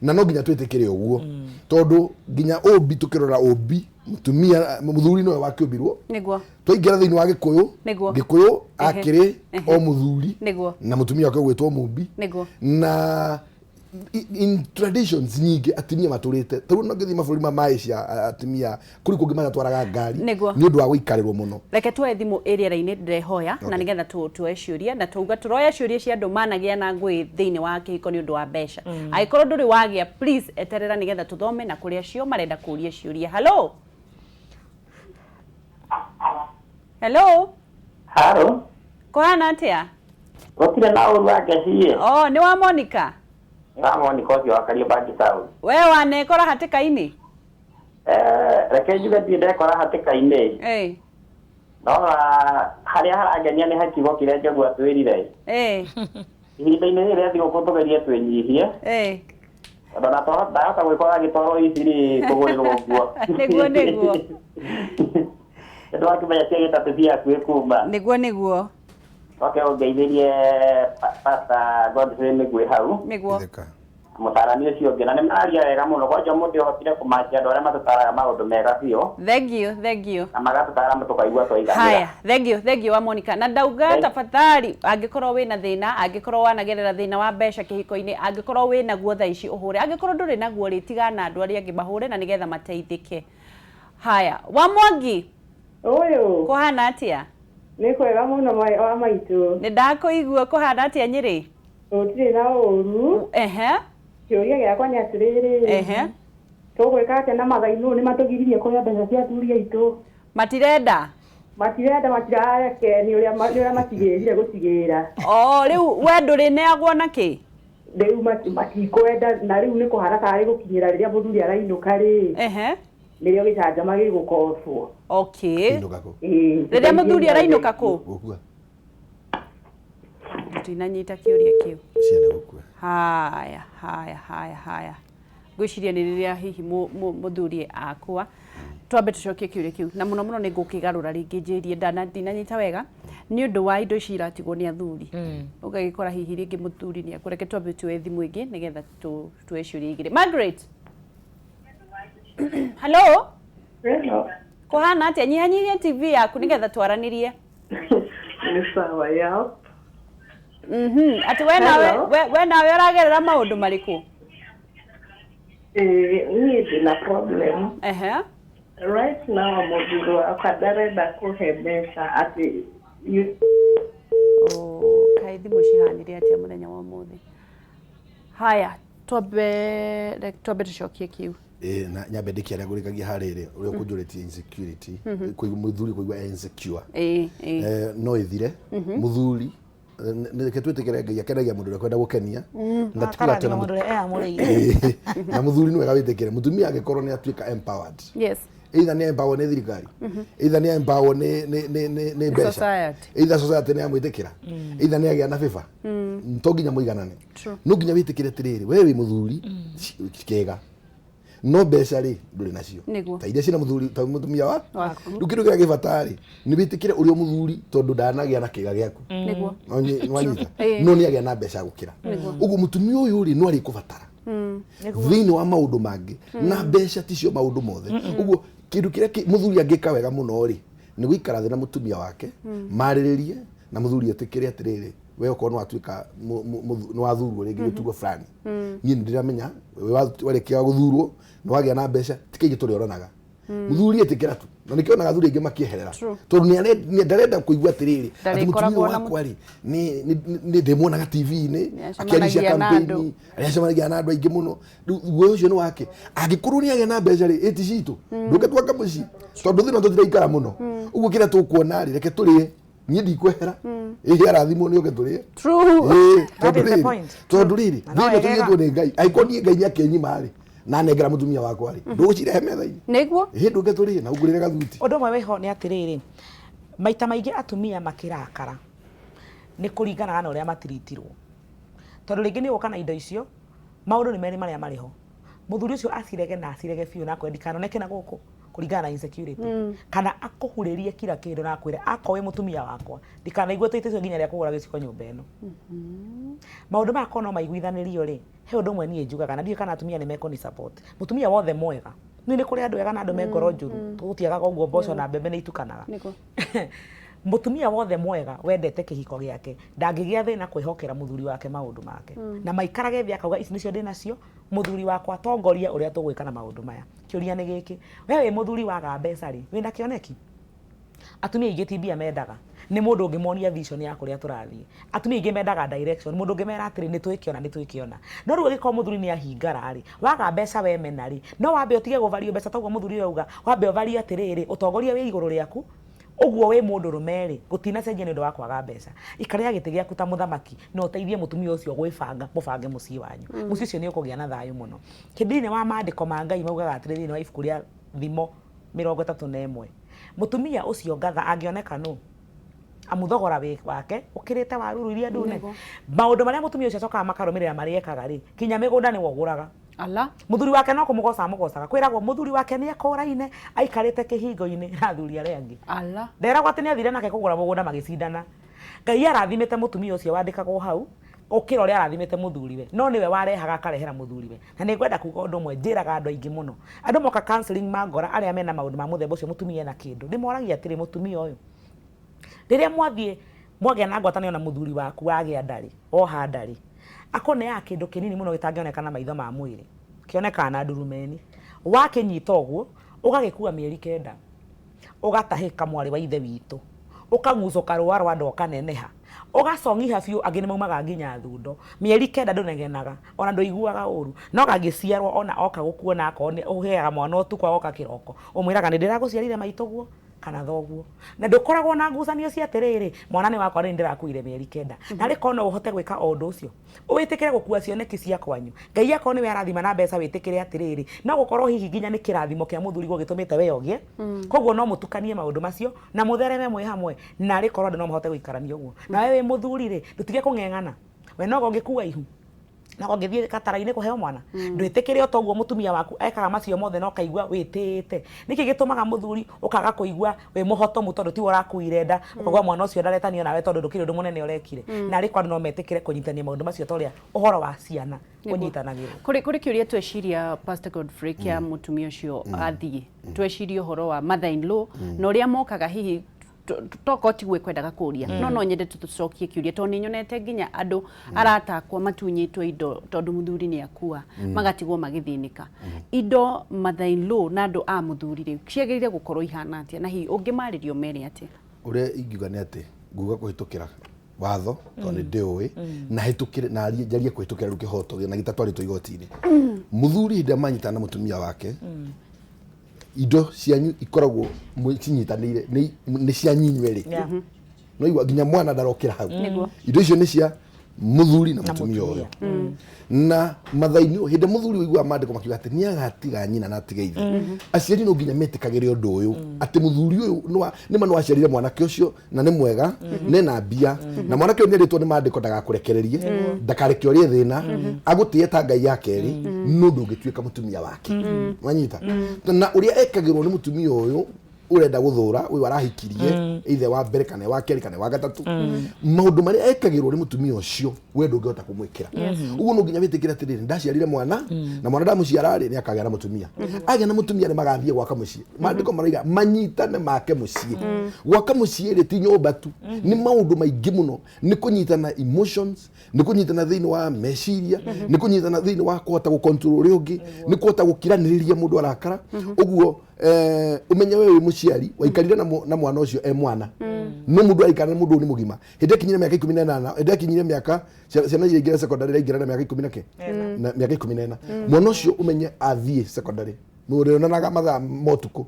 na no nginya twĩtĩkĩre ũguo, tondũ nginya ũmbi tũkĩrora ũmbi mũtumia mũthuri nĩwe wakĩũmbirwo. Nĩguo. Twaingĩra thĩinĩ wa Gĩkũyũ, Nĩguo. Gĩkũyũ akĩrĩ o mũthuri Nĩguo. na mũtumia wake ũgwĩtwo mũmbi. Nĩguo. Na in traditions nyingĩ atumia matũrĩte tarĩu no ngĩthiĩ mabũrũri ma Asia, atumia kũrĩ kũngĩ matatwaraga ngari Nĩguo. nĩ ũndũ wa gũikarĩrwo mũno. Reke tuoe thimũ ĩrĩ ndĩrehoya na nĩgetha tuoe ciũria, na twauga tũroya ciũria cia andũ managĩa na ngũĩ thĩinĩ wa kĩhiko nĩ ũndũ wa mbeca. Angĩkorwo ndũrĩ wagĩa, please eterera nĩgetha tũthome na kũrĩ acio marenda kũria ciũria. Hello, hello. Haro. Kũhana atĩa? Gũtirĩ na ũru wa ngeci. Oh, nĩ wa Monica? Wa Monica ũcio wa Kariobangi Town. We wanekora hatĩka-inĩ? Reke njuge ndirĩ ndekora hatĩka-inĩ. No harĩa harangenia nĩ hakiugo kĩrĩa Njogu atwĩrire. Ihinda-inĩ rĩrĩ rĩa thigũkũ tũgerie twĩnyihie. Tondũ na ndahota gwĩkora gĩtoro ici rĩ kũgũrĩrwo nguo. Nĩguo, nĩguo. Nĩ ndwakĩmenya cia gĩtatũ ci hakuhĩ kuma. Nĩguo, nĩguo. Oke ũngeithĩrie Pastor Godfrey Mĩgwĩ hau. Nĩguo. Itheka. Mũtarani ũcio ũngĩ na nĩ mararia wega mũno kwanja mũndũ ũhotire kũmakia andũ arĩa matũtaraga maũndũ mega biũ. Thank you, thank you. Na magatũtara tũkaigua twaiganĩra. Haya, thank you, thank you wa Monica. Na ndauga tafadhali angĩkorwo wĩna thĩna, angĩkorwo wanagerera thĩna wa mbeca kĩhiko-inĩ, angĩkorwo wĩna guo thaa ici ũhũre, angĩkorwo ndũrĩ naguo rĩ, tigana na andũ arĩa angĩ mahũre na nĩgetha mateithĩke. Haya, wa Mwangi. Ũyũ. Kũhana atĩa? Nĩ kwega mũno wa maitũ. Nĩ ndakũigua kũhana atĩa Nyĩrĩ? Gũtirĩ na ũru. Ehe. Kĩũria gĩakwa nĩ atĩrĩrĩ. Ehe. Tũgwĩka atĩa na mathainũ nĩ matũgiririe kũhe mbeca cia athuri aitũ. Matirenda? Matirenda, matirareke nĩ ũrĩa nĩ ũrĩa matigĩrire gũtigĩra. Oh, rĩu we ndũrĩneagwo na kĩ? Rĩu matikwenda na rĩu nĩ kũhana tarĩ gũkinyĩra rĩrĩa mũthuri arainũka rĩ. Ehe. Nĩrĩo gĩcanjama gĩgũkocwo. Okay. Inũka kũ? Ĩĩ. Rĩrĩa mũthuri arainũka kũ? Gũkua. Ndinanyita kĩũria kĩu. Ciana gũkua. Haya, haya, haya, haya. Ngwĩciria nĩ rĩrĩa hihi mũthuri akua. Twambe tũcokie kĩũria kĩu na mũno mũno nĩ ngũkĩgarũra rĩngĩ njĩrie ndinanyita wega nĩ ũndũ wa indo ici iratigwo nĩ athuri. Ũgagĩkora hihi rĩngĩ mũthuri nĩ akua. Reke twambe tuoe thimũ ĩngĩ nĩgetha tuoe ciũria igĩrĩ. Margaret. Hello. Hello. Kũhana atĩa? Nyihanyihia TV yaku nĩgetha twaranĩrie. Nĩ sawa yap. Atĩ we nawe we nawe ũragerera maũndũ marĩkũ? Niĩ ndĩna problem. Ehe. Right now mũthuri wakwa ndarenda kũhe mbeca atĩ Oh, kaĩ thimũ cihanire atĩa mũthenya wa ũmũthĩ? Haya, twambe tũcokie kĩu. Na nyambe ndĩkĩaria ngũrĩkagia harĩ rĩ ũrĩa ũkũnjũrĩtie insecurity, mũthuri kũigua insecure. No ĩthire mũthuri reke twĩtĩkĩre Ngai akenagia mũndũ ũrĩa kwenda gũkenia na ti kuga atĩ Akarathima mũndũ ũrĩa eyamũrĩire. Na mũthuri nĩ wega wĩtĩkĩre mũtumia angĩkorwo nĩ atuĩka empowered. Yes. Either nĩ empowered nĩ thirikari, either nĩ empowered nĩ mbeca, Society. either society nĩ yamwĩtĩkĩra, either nĩ agĩa na favor. To nginya mũiganane. No nginya wĩtĩkĩre atĩrĩrĩ, we wĩ mũthuri kĩega no mbeca rĩ ndũrĩ nacio ta iria ciĩna mũthuri ta mũtumia wa rĩu kĩndũ kĩrĩa gĩbata rĩ nĩ wĩtĩkĩre ũrĩa mũthuri tondũ ndanagĩa na kĩga gĩaku. Nĩguo. Nĩwanyita no nĩ agĩa na mbeca gũkĩra ũguo mũtumia ũyũ rĩ no arĩkũbatara thĩinĩ wa maũndũ mangĩ na mbeca ticio maũndũ mothe. Ũguo kĩndũ kĩrĩa mũthuri angĩka wega mũno rĩ nĩ gũikara thĩ na mũtumia wake marĩrĩrie na mũthuri etĩkĩre atĩrĩrĩ we okorwo nĩ watuĩka nĩ wathurwo rĩngĩ gĩturwa fulani niĩ nĩ ndĩramenya warĩkia gũthurwo nĩ wagĩa na mbeca ti kaingĩ tũrĩoranaga. Mũthuri etĩkĩra tu na nĩkĩo onaga athuri aingĩ makĩeherera tondũ nĩ ndarenda kũigua atĩrĩrĩ atĩ mũtumia wakwa rĩ nĩ ndĩmuonaga TV-inĩ akĩaria campaign arĩacemanagia na andũ aingĩ mũno. Rĩu guoya ũcio nĩ wake angĩkorwo nĩ agĩa na mbeca rĩ ĩti citũ ndũke twaka mũciĩ tondũ thĩna tũtiraikara mũno. Ũguo kĩrĩa tũkuona rĩ reke tũrĩe niĩ ndikwehera ĩhĩ arathimwo nĩ oke tũrĩe. Tondũ rĩrĩ thĩna tũigĩtwo nĩ Ngai angĩkorwo niĩ Ngai nĩakenyima rĩ na nengera mũtumia wakwa rĩ ndũgũcirehe metha-inĩ nĩguo ĩhĩ ndũke tũrĩe na ũngũrĩre gathuti. Ũndũ ũmwe wĩho nĩ atĩrĩrĩ maita maingĩ atumia makĩrakara nĩ kũringanaga na ũrĩa matiritirwo tondũ rĩngĩ nĩ ũgũka na indo icio maũndũ nĩ merĩ marĩa marĩ ho mũthuri ũcio acirege na acirege biũ na akwĩre ndikanoneke na gũkũ kũringana na insecurity kana akũhurĩrie kila kĩndũ na akwĩre akorwo wĩ mũtumia wakwa ndikanaigue tũitĩtio nginya rĩa kũgũra gĩciko nyũmba ĩno. Maũndũ maya korwo no maiguithanĩrio rĩ he ũndũ ũmwe niĩ njugaga na ndiũĩ kana atumia nĩ mekũni support mũtumia wothe mwega nĩ nĩ kũrĩ andũ ega na andũ me ngoro njũru tũgũtiagaga ũguo mboco na mbembe nĩ itukanaga. Mũtumia wothe mwega wendete kĩhiko gĩake ndangĩgĩa thĩna kwĩhokera mũthuri wake maũndũ make na maikarage thĩ akauga ici nĩcio ndĩnacio mũthuri wakwa tongoria ũrĩa tũgwĩka na maũndũ maya. Kĩũria nĩ gĩkĩ we wĩ mũthuri waga mbeca rĩ wĩna kĩoneki? Atumia aingĩ ti mbia mendaga nĩ mũndũ ũngĩmonia vision ya kũrĩa tũrathiĩ. Atumia aingĩ mendaga direction mũndũ ũngĩmera atĩrĩ nĩ twĩkĩona nĩ twĩkĩona. No rĩu angĩkorwo mũthuri nĩ ahingara rĩ waga mbeca we mena rĩ no wambe ũtige gũvario mbeca toguo mũthuri ũyũ auga wambe ũvario atĩrĩrĩ ũtongoria wĩ igũrũ rĩaku ũguo wĩ mũndũ rũme rĩ gũtinacenjia nĩ ũndũ wa kwaga mbeca ikarĩra gĩtĩ gĩaku ta mũthamaki na ũteithie mũtumia ũcio gwĩbanga mũbange mũciĩ wanyu. Mũciĩ ũcio nĩ ũkũgĩa na thayũ mũno. Thĩinĩ wa maandĩko ma Ngai maugaga atĩrĩ thĩinĩ wa ibuku rĩa Thimo 31 mũtumia ũcio ngatha angĩoneka nũ amu thogora wake ũkĩrĩte wa ruru iria ndune maũndũ marĩa mũtumia ũcio acokaga makarũmĩrĩra marĩa ekaga rĩ kinya mĩgũnda nĩwe ũgũraga. Mũthuri wake no kũmũgoca amũgocaga kwĩragwo mũthuri wake nĩ akũraine aikarĩte kĩhingo-inĩ na athuri arĩa angĩ. Nderagwo atĩ nĩ athire nake kũgũra mũgũnda magĩcindana. Ngai arathimĩte mũtumia ũcio wandĩkagwo hau gũkĩra ũrĩa arathimĩte mũthuriwe, no nĩwe warehaga akarehera mũthuriwe. Na nĩ ngwenda kuga ũndũ ũmwe, njĩraga andũ aingĩ mũno, andũ moka counseling mangora arĩa mena maũndũ ma mũthemba ũcio, mũtumia ena kĩndũ, ndĩmoragia atĩrĩ, mũtumia ũyũ, rĩrĩa mwathiĩ mwagĩa na ngwatanĩro na mũthuri waku wagĩa nda-rĩ, woha nda-rĩ, akũneaga kĩndũ kĩnini mũno gĩtangĩoneka na maitho ma mwĩrĩ, kĩonekaga na ndurumeni. Wakĩnyita ũguo, ũgagĩkua mĩeri 9, ũgatahĩka mwarĩ wa ithe witũ, ũkagucũka rũa rwa nda ũkaneneha, ũgacong'iha biũ, angĩ nĩ maumaga nginya thundo. Mĩeri 9 ndũnegenaga, ona ndũiguaga ũru. No gangĩciarwo ona oka gũkuona akorwo nĩ ũheaga mwana ũtukũ agoka kĩroko, ũmwĩraga nĩ ndĩragũciarire maitũguo kana thoguo. Na ndũkoragwo na ngucanio cia atĩrĩrĩ, mwana nĩ wakwa na nĩ ndĩrakuire mĩeri 9. Narĩ korwo no ũhote gwĩka o ũndũ ũcio, wĩtĩkĩre gũkua cioneki cia kwanyu. Ngai akorwo nĩwe arathima na mbeca wĩtĩkĩre atĩrĩrĩ, no gũkorwo hihi nginya nĩ kĩrathimo kĩa mũthuriguo gĩtũmĩte we ũgĩe. Koguo no mũtukanie maũndũ macio na mũthereme mwĩ hamwe, narĩ korwo andũ no mahote gũikarania ũguo. Nawe wĩ mũthuri rĩ, ndũtige kũng'eng'ana. We noga ũngĩkua ihu, noga ũngĩthiĩ gatara-inĩ kũheo mwana, ndwĩtĩkĩre o toguo mũtumia waku ekaga macio mothe na ũkaigua wĩtĩĩte. Nĩkĩ gĩtũmaga mũthuri ũkaga kũigua wĩ mũhotomu tondũ tiwe ũrakuire nda, ũkaigua mwana ũcio ndaretanio nawe tondũ ndũkĩrĩ ũndũ mũnene ũrekire. Narĩ korwo andũ no metĩkĩre kũnyitania maũndũ macio ta ũrĩa ũhoro wa ciana ũnyitanagĩrwo. Kũrĩ kĩũria tweciria Pastor Godfrey kĩa mũtumia ũcio athiĩ, twecirie ũhoro wa mother in law na ũrĩa mokaga hihi tokorwo tiguo kwendaga kũria, no no nyende tũcokie kĩũria tondũ nĩ nyonete nginya andũ arata akwa matunyĩtwo indo tondũ mũthuri nĩ akua, magatigwo magĩthĩnĩka. Indo mother in law na andũ a mũthuri rĩ, ciagĩrĩire gũkorwo ihana atĩa, na hihi ũngĩmarĩria ũmere atĩa? Ũrĩa ingiuga nĩ atĩ nguga kũhĩtũkĩra watho tondũ nĩ ndĩũĩ, na hĩtũkĩre na njarie kũhĩtũkĩra rĩu kĩhoto na gĩtatwarĩtwo igoti-inĩ. Mũthuri hĩndĩ ĩrĩa manyitana na mũtumia wake, indo cianyu ikoragwo cinyitanĩire, nĩ cianyu inyuerĩ. No igua nginya mwana ndarokĩra hau. Indo icio nĩ cia mũthuri na mũtumia ũyũ. Na mathainĩ hĩndĩ mũthuri ũiguaga maandĩko makiuga atĩ nĩ agatiga nyina na atige ithe, aciari no nginya metĩkagĩre ũndũ ũyũ atĩ mũthuri ũyũ nĩma nĩ waciarire mwanake ũcio na nĩ mwega nena mbia, na mwanake ũyũ nĩerĩtwo nĩ maandĩko ndagakũrekererie, ndakareke ũrĩe thĩna, agũtĩe ta Ngai ya kerĩ, no ndũngĩtuĩka mũtumia wake. Wanyita? Na ũrĩa ekagĩrwo nĩ mũtumia ũyũ ũrenda gũthũra ũyũ arahikirie, ithe wa mbere kana wa kerĩ kana wa gatatũ, maũndũ marĩa ekagĩrwo nĩ mũtumia ũcio we ndũngĩhota kũmwĩkĩra. Ũguo no nginya wĩtĩkĩre atĩrĩrĩ, ndaciarire mwana, na mwana ndamuciara rĩ, nĩ akagĩa na mũtumia. Agĩa na mũtumia nĩ magathiĩ gwaka mũciĩ. Maandĩko maroiga manyitane make mũciĩ. Gwaka mũciĩ rĩ, ti nyũmba tu, nĩ maũndũ maingĩ mũno. Nĩ kũnyitana emotions, nĩ kũnyitana thĩinĩ wa meciria, nĩ kũnyitana thĩinĩ wa kũhota gũcontrol ũrĩa ũngĩ, nĩ kũhota gũkiranĩrĩria mũndũ arakara. Ũguo ũmenye we wĩ mũciari waikarire na mwana ũcio e mwana, no mũndũ araikara na mũndũ ũyũ nĩ mũgima. Hĩndĩ akinyire mĩaka 18, hĩndĩ akinyire mĩaka ciana iria ingĩra secondary iraingĩra na mĩaka ikũmi na kĩ na mĩaka 14, mwana ũcio ũmenye athiĩ secondary mũrĩonanaga mathaa ma ũtukũ,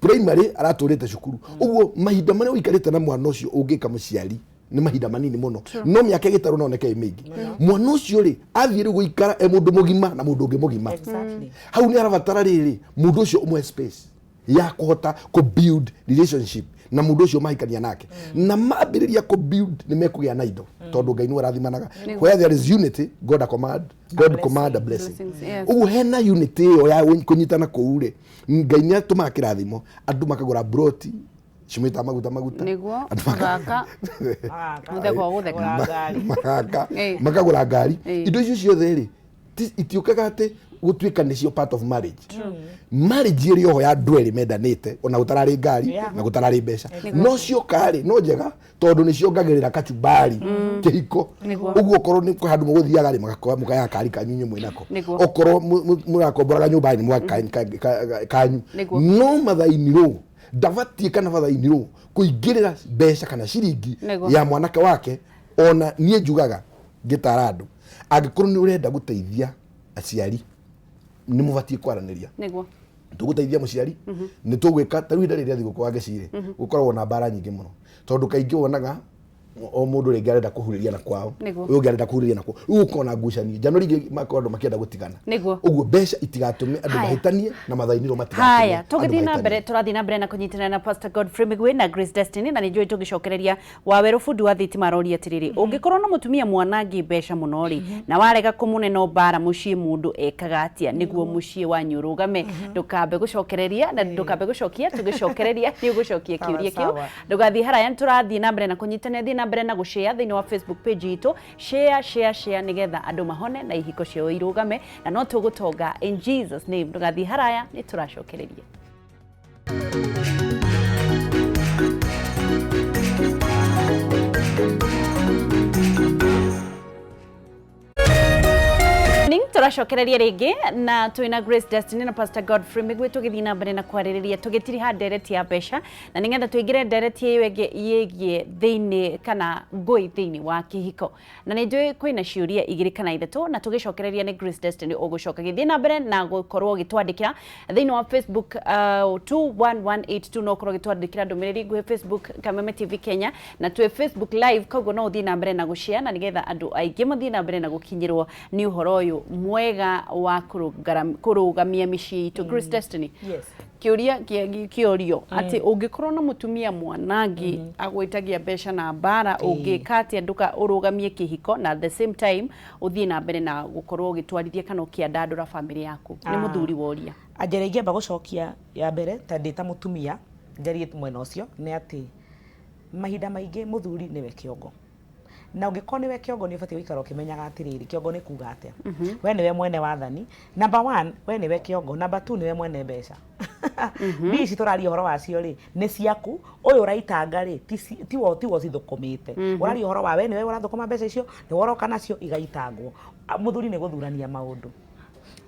primary aratũrĩte cukuru. Ũguo mahinda marĩa ũikarĩte na mwana ũcio ũngĩka mũciari nĩ mahinda manini mũno, no mĩaka ĩgĩtarwo no oneke ĩ mĩingĩ. Mwana ũcio rĩ, athiĩ rĩu gũikara e mũndũ mũgima na mũndũ ũngĩ mũgima, hau nĩ arabatara rĩrĩ mũndũ ũcio ũmũhe space ya kũhota kũ build relationship na mũndũ ũcio mahikania nake, na mambĩrĩria kũ build nĩ mekũgĩa na indo, tondũ Ngai nĩwe ũrathimanaga. Where there is unity, God a command, God command a blessing. Blessings, yes. Ũguo hena unity ĩyo ya kũnyitana kũu rĩ, Ngai nĩ atũmaga kĩrathimo, andũ makagũra broti cimĩta maguta maguta. Nĩguo. Andũ Gaka. Mũtheko wa gũtheka. Magaka makagũra ngari. Indo icio ciothe rĩ, itiũkaga atĩ gũtuĩka nĩcio part of marriage. Marriage ĩrĩ oho ya andũ erĩ mendanĩte, ona gũtararĩ ngari na gũtararĩ mbeca, no cioka rĩ, no njega tondũ nĩ ciongagĩrĩra kachumbari kĩhiko. Ũguo okorwo nĩ handũ mũgũthiaga rĩ, magakorwo mũkayaga kari kanyu inyuĩ mwĩnako. Okorwo mũrakomboraga nyũmba rĩ, mũgaka kanyu. No mathaini rũ ndabatiĩ kana bathaini rũ kũingĩrĩra mbeca kana ciringi ya mwanake wake. Ona niĩ njugaga ngĩtara andũ, angĩkorwo nĩ ũrenda gũteithia aciari, nĩ mũbatiĩ kwaranĩria. Tũgũteithia mũciari nĩ tũgwĩka ta rĩu ihinda rĩrĩa thigũkũ wa gĩcirĩ gũkoragwo na mbara nyingĩ mũno, tondũ kaingĩ wonaga o mũndũ rĩngĩ arenda kũhurĩria na kwao, ũyũ ũngĩ arenda kũhurĩria na kwao, rĩu gũkorwo na ngucanio njano rĩngĩ makorwo andũ makĩenda gũtigana. Ũguo mbeca itigatũme andũ mahĩtanie na mathainirwo matigatũme Haya, andũ tũgĩthiĩ na mahĩtanie. mbere, tũrathiĩ na mbere na kũnyitana na Pastor Godfrey Migwi na Grace Destiny, na nĩ njũĩ tũgĩcokereria Wawerũ bundi wa thitima aroria atĩrĩrĩ, ũngĩkorwo na mũtumia mwanangi mbeca mũno rĩ, na warega kũmũne no mbara mũciĩ, mũndũ ekaga atĩa nĩguo mũciĩ wanyu ũrũgame? Ndũkambe gũcokereria na ndũkambe gũcokia, tũgĩcokereria nĩ ũgũcokia Sawa, kĩũria kĩu. sawa. Ndũgathiĩ haraya, nĩ tũrathiĩ na mbere na kũnyitanĩra. Thiĩ na na mbere na gũshare thĩinĩ wa Facebook page itũ, share share share, nĩgetha andũ mahone na ihiko ciao irũgame, na no tũgũtonga in Jesus name. Ndũgathiĩ haraya, nĩ tũracokereria. Tũracokereria rĩngĩ na twĩna Grace Destiny na Pastor Godfrey Migwi, tũgĩthiĩ na mbere na kwarĩrĩria tũgĩtiriha ndereti ya mbeca, na nĩgetha tũingĩre ndereti ĩyo ĩngĩ yĩgiĩ thĩinĩ kana ngũi thĩinĩ wa kĩhiko. Na nĩ njũĩ kwĩna ciũria igĩrĩ kana ithatũ, na tũgĩcokereria nĩ Grace Destiny ũgũcoka gĩthiĩ na mbere na gũkorwo ũgĩtwandĩkĩra thĩinĩ wa Facebook 21182, no ũkorwo ũgĩtwandĩkĩra ndũmĩrĩri nguhĩ Facebook Kameme TV Kenya, na twĩ Facebook live, koguo no ũthiĩ na mbere na gũshare, na nĩgetha andũ aingĩ mathiĩ na mbere na gũkinyĩrwo nĩ ũhoro ũyũ mwega wa kũrũgamia mĩciĩ itũ. Grace Destiny, Yes. kĩũria kĩorio atĩ ũngĩkorwo na mũtumia mwanangi agwĩtagia mbeca na mbara, ũngĩka atĩa ndũka ũrũgamie kĩhiko na at the same time ũthiĩ na mbere na gũkorwo ũgĩtwarithia kana ũkĩandandũra bamĩrĩ yaku? Nĩ mũthuri woria. Njĩra ingĩamba gũcokia ya mbere ta ndĩ ta mũtumia njarie mwena ũcio nĩ atĩ mahinda maingĩ mũthuri nĩwe kĩongo, na ũngĩkorwo nĩwe kĩongo nĩ ũbatiĩ gũikara ũkĩmenyaga atĩrĩrĩ, kĩongo nĩ kuga atĩa? We nĩwe mwene wathani, number one, we nĩwe kĩongo, number two, nĩwe mwene mbeca. Mbia ici tũraria ũhoro wacio rĩ, nĩ ciaku. Ũyũ ũraitanga rĩ, tiwe ũcithũkũmĩte. Ũraria ũhoro wa we nĩwe ũrathũkũma mbeca icio, nĩwe ũroka nacio igaitangwo. Mũthuri nĩ gũthurania maũndũ.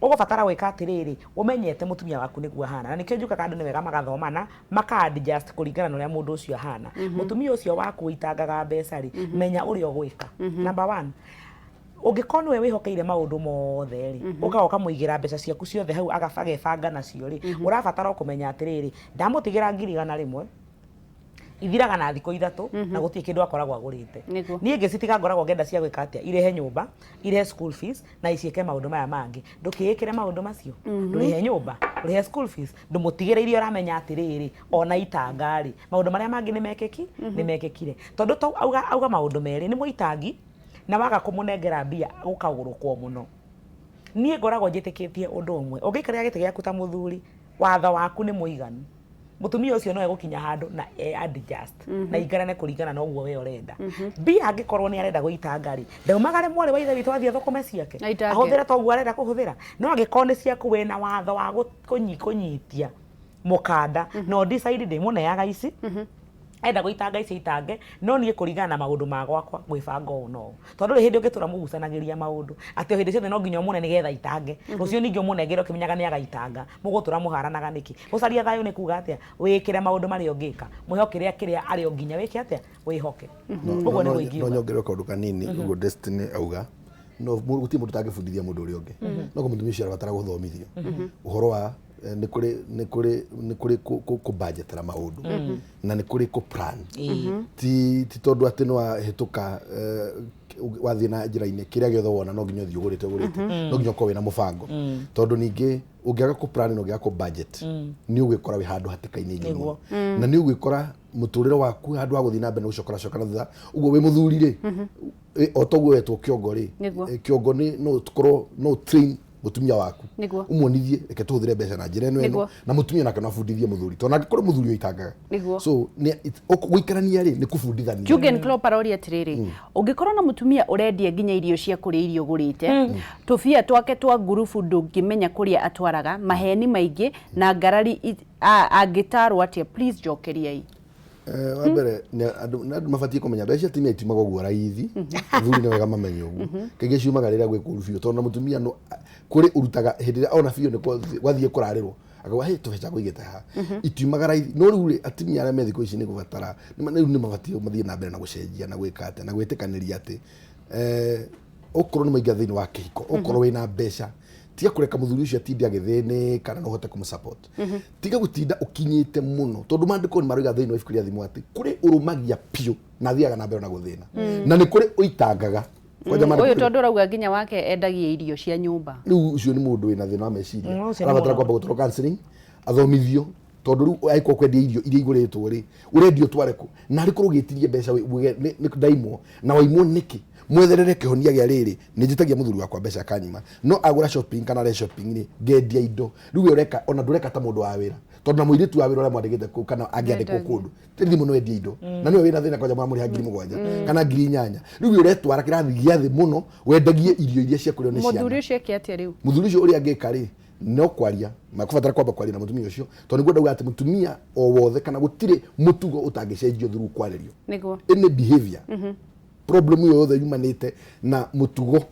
Ũgũbatara gwĩka atĩrĩrĩ, ũmenyete mũtumia waku nĩguo ahana, na nĩkĩo njugaga andũ nĩ wega magathomana, maka adjust kũringana na ũrĩa mũndũ ũcio ahana. Mũtumia ũcio waku ũitangaga mbeca rĩ, menya ũrĩa ũgwĩka. Number one, ũngĩkorwo nĩwe wĩhokeire maũndũ mothe rĩ, ũkaga ũkamũigĩra mbeca ciaku ciothe hau agebanga nacio rĩ, ũrabatara o kũmenya atĩrĩrĩ, ndamũtigĩra 100,000 ithiraga na thikũ 3 na gũtirĩ kĩndũ akoragwo agũrĩte. Niĩ ngĩcitiga ngoragwo ngĩenda cia gwĩka atĩa? Irĩhe nyũmba, irĩhe school fees na iciĩke maũndũ maya mangĩ. Ndũkĩĩkĩre maũndũ macio, ndũrĩhe nyũmba, ndũrĩhe school fees, ndũmũtigĩre iria ũramenya atĩrĩrĩ, ona itanga rĩ, maũndũ marĩa mangĩ nĩ mekĩkire. Tondũ to auga maũndũ merĩ, nĩ mũitangi na waga kũmũnengera mbia gũkagũrũkwo mũno. Niĩ ngoragwo njĩtĩkĩtie ũndũ ũmwe, ũngĩikarĩra gĩtĩ gĩaku ta mũthuri, watho waku nĩ mũiganu. Mũtumia ũcio no egũkinya handũ na e adjust na ikarane kũringana na ũguo we ũrenda. Mbia angĩkorwo nĩ arenda gũitanga rĩ, ndaumagare mwarĩ wa ithe witũ athiĩ athũkũme ciake, ahũthĩre ta ũguo arenda kũhũthĩra. No angĩkorwo nĩ ciaku, wĩna watho wa kũnyitia mũkanda, no decide ndĩmũneaga ici, enda gũitanga ici itange, no niĩ kũringana na maũndũ ma gwakwa ngwĩbanga ũũ na ũũ. Tondũ rĩ hĩndĩ ũngĩtũra mũgucanagĩria maũndũ atĩ o hĩndĩ ciothe no nginya ũmũne nĩgetha itange, rũciũ ningĩ ũmũnengere ũkĩmenyaga nĩ agaitanga, mũgũtũra mũharanaga nĩkĩ? Gũcaria thayũ nĩ kuga atĩa? Wĩkĩre maũndũ marĩa ũngĩka, mwĩhoke kĩrĩa kĩrĩa arĩ o nginya wĩke atĩa? Wĩhoke. Ũguo nĩguo ingiuga. No nyongerere kaũndũ kanini ũguo Destiny auga. No gũtirĩ mũndũ ũtangĩbundithia mũndũ ũrĩa ũngĩ, no mũtumia ũcio arabatara gũthomithio ũhoro wa nĩ kũrĩ kũbudgetera maũndũ na nĩ kũrĩ kũ-plan. Ti tondũ atĩ nĩ wahĩtũka, wathiĩ na njĩra-inĩ, kĩrĩa gĩothe wona no nginya ũthiĩ ũgũrĩte, no nginya ũkorwo wĩna mũbango, tondũ ningĩ ũngĩaga kũ-plan na ũngĩaga kũ-budget nĩ ũgwĩkora wĩ handũ hatĩka-inĩ nyingĩ mũno, na nĩ ũgwĩkora mũtũrĩre waku handũ ha gũthiĩ na mbere nĩ gũcoka ũracoka na thutha. Ũguo wĩ mũthuri rĩ, o toguo wetwo kĩongo rĩ, kĩongo nĩ no ũkorwo no train mũtumia waku, ũmuonithie reke tũhũthĩre mbeca na njĩra ĩno ĩno, na mũtumia nake no abundithie mũthuri, tondũ nake kũrĩ mũthuri ũitangaga. So gũikarania rĩ, nĩ kũbundithania. Jürgen Klopp aroria atĩrĩrĩ, ũngĩkorwo na mũtumia ũrendia nginya irio cia kũrĩa irio ũgũrĩte, tũbia twake twa ngurubu ndũngĩmenya kũrĩa atwaraga, maheni maingĩ na ngarari, angĩtarwo atĩa? Please njokeriai. Wa mbere nĩ andũ mabatiĩ kũmenya mbeca cia atumia itiumaga ũguo raithi. Athuri nĩ wega mamenye ũguo. Kaingĩ ciumaga rĩrĩa gwĩ kũũru biũ, tondũ na mũtumia no kũrĩ ũrutaga hĩndĩ ĩrĩa ona biũ nĩ gwathiĩ kũrarĩrwo, akauga, "Hey, tũbeca ngũigĩte haha." Itiumaga raithi. No rĩu rĩ, atumia arĩa me thikũ ici nĩ kũbatara rĩu nĩ mabatiĩ mathiĩ na mbere na gũcenjia na gwĩka atĩa na gwĩtĩkanĩria atĩ okorwo nĩ maingĩra thĩinĩ wa kĩhiko, okorwo wĩna mbeca, tiga kũreka mũthuri ũcio atinde agĩthĩnĩka, na no ũhote kũmũ-support. Tiga gũtinda ũkinyĩte mũno, tondũ maandĩko nĩ maroiga thĩinĩ wa ibuku rĩa Thimo atĩ kũrĩ ũrũmagia biũ na athiaga na mbere na gũthĩna, na nĩ kũrĩ ũitangaga. Kwanja maandĩko. Ũyũ tondũ ũrauga nginya wake endagia irio cia nyũmba. Rĩu ũcio nĩ mũndũ wĩna thĩna wa meciria. Ũcio nĩ arabatara kwamba gũtwarwo counseling, athomithio, tondũ rĩu angĩkorwo kwendia irio iria igũrĩtwo rĩ, ũrendia ũtware kũ? Na arĩ korwo ũgĩtirie mbeca uge nĩ ndaimwo na waimwo nĩkĩ? Mwetherere kĩhonia gĩa rĩrĩ, nĩ njĩtagia mũthuri wakwa mbeca akanyima, no agũra shopping kana are shopping rĩ, ngendia indo. Rĩu we ũreka ona ndũreka ta mũndũ wa wĩra, tondũ na mũirĩtu wa wĩra ũrĩa mwandĩkĩte kũu kana angĩandĩkwo kũndũ tĩri mũno endie indo, na nĩwe wĩna thĩna kwanja mũramũrĩha 7,000 kana 8,000. Rĩu we ũretwara kĩrathi gĩa thĩ mũno, wendagie irio iria cia kũrĩo nĩ Mũthuri ciana. ũcio eke atĩa rĩu? Mũthuri ũcio ũrĩa angĩka rĩ, no kwaria makũbatara kwamba kwaria na mũtumia ũcio, tondũ nĩguo ndauga atĩ mũtumia o wothe kana gũtirĩ mũtugo ũtangĩcenjio through kwarĩrio. Nĩguo. Any behavior problem yothe yumanĩte na mũtugo,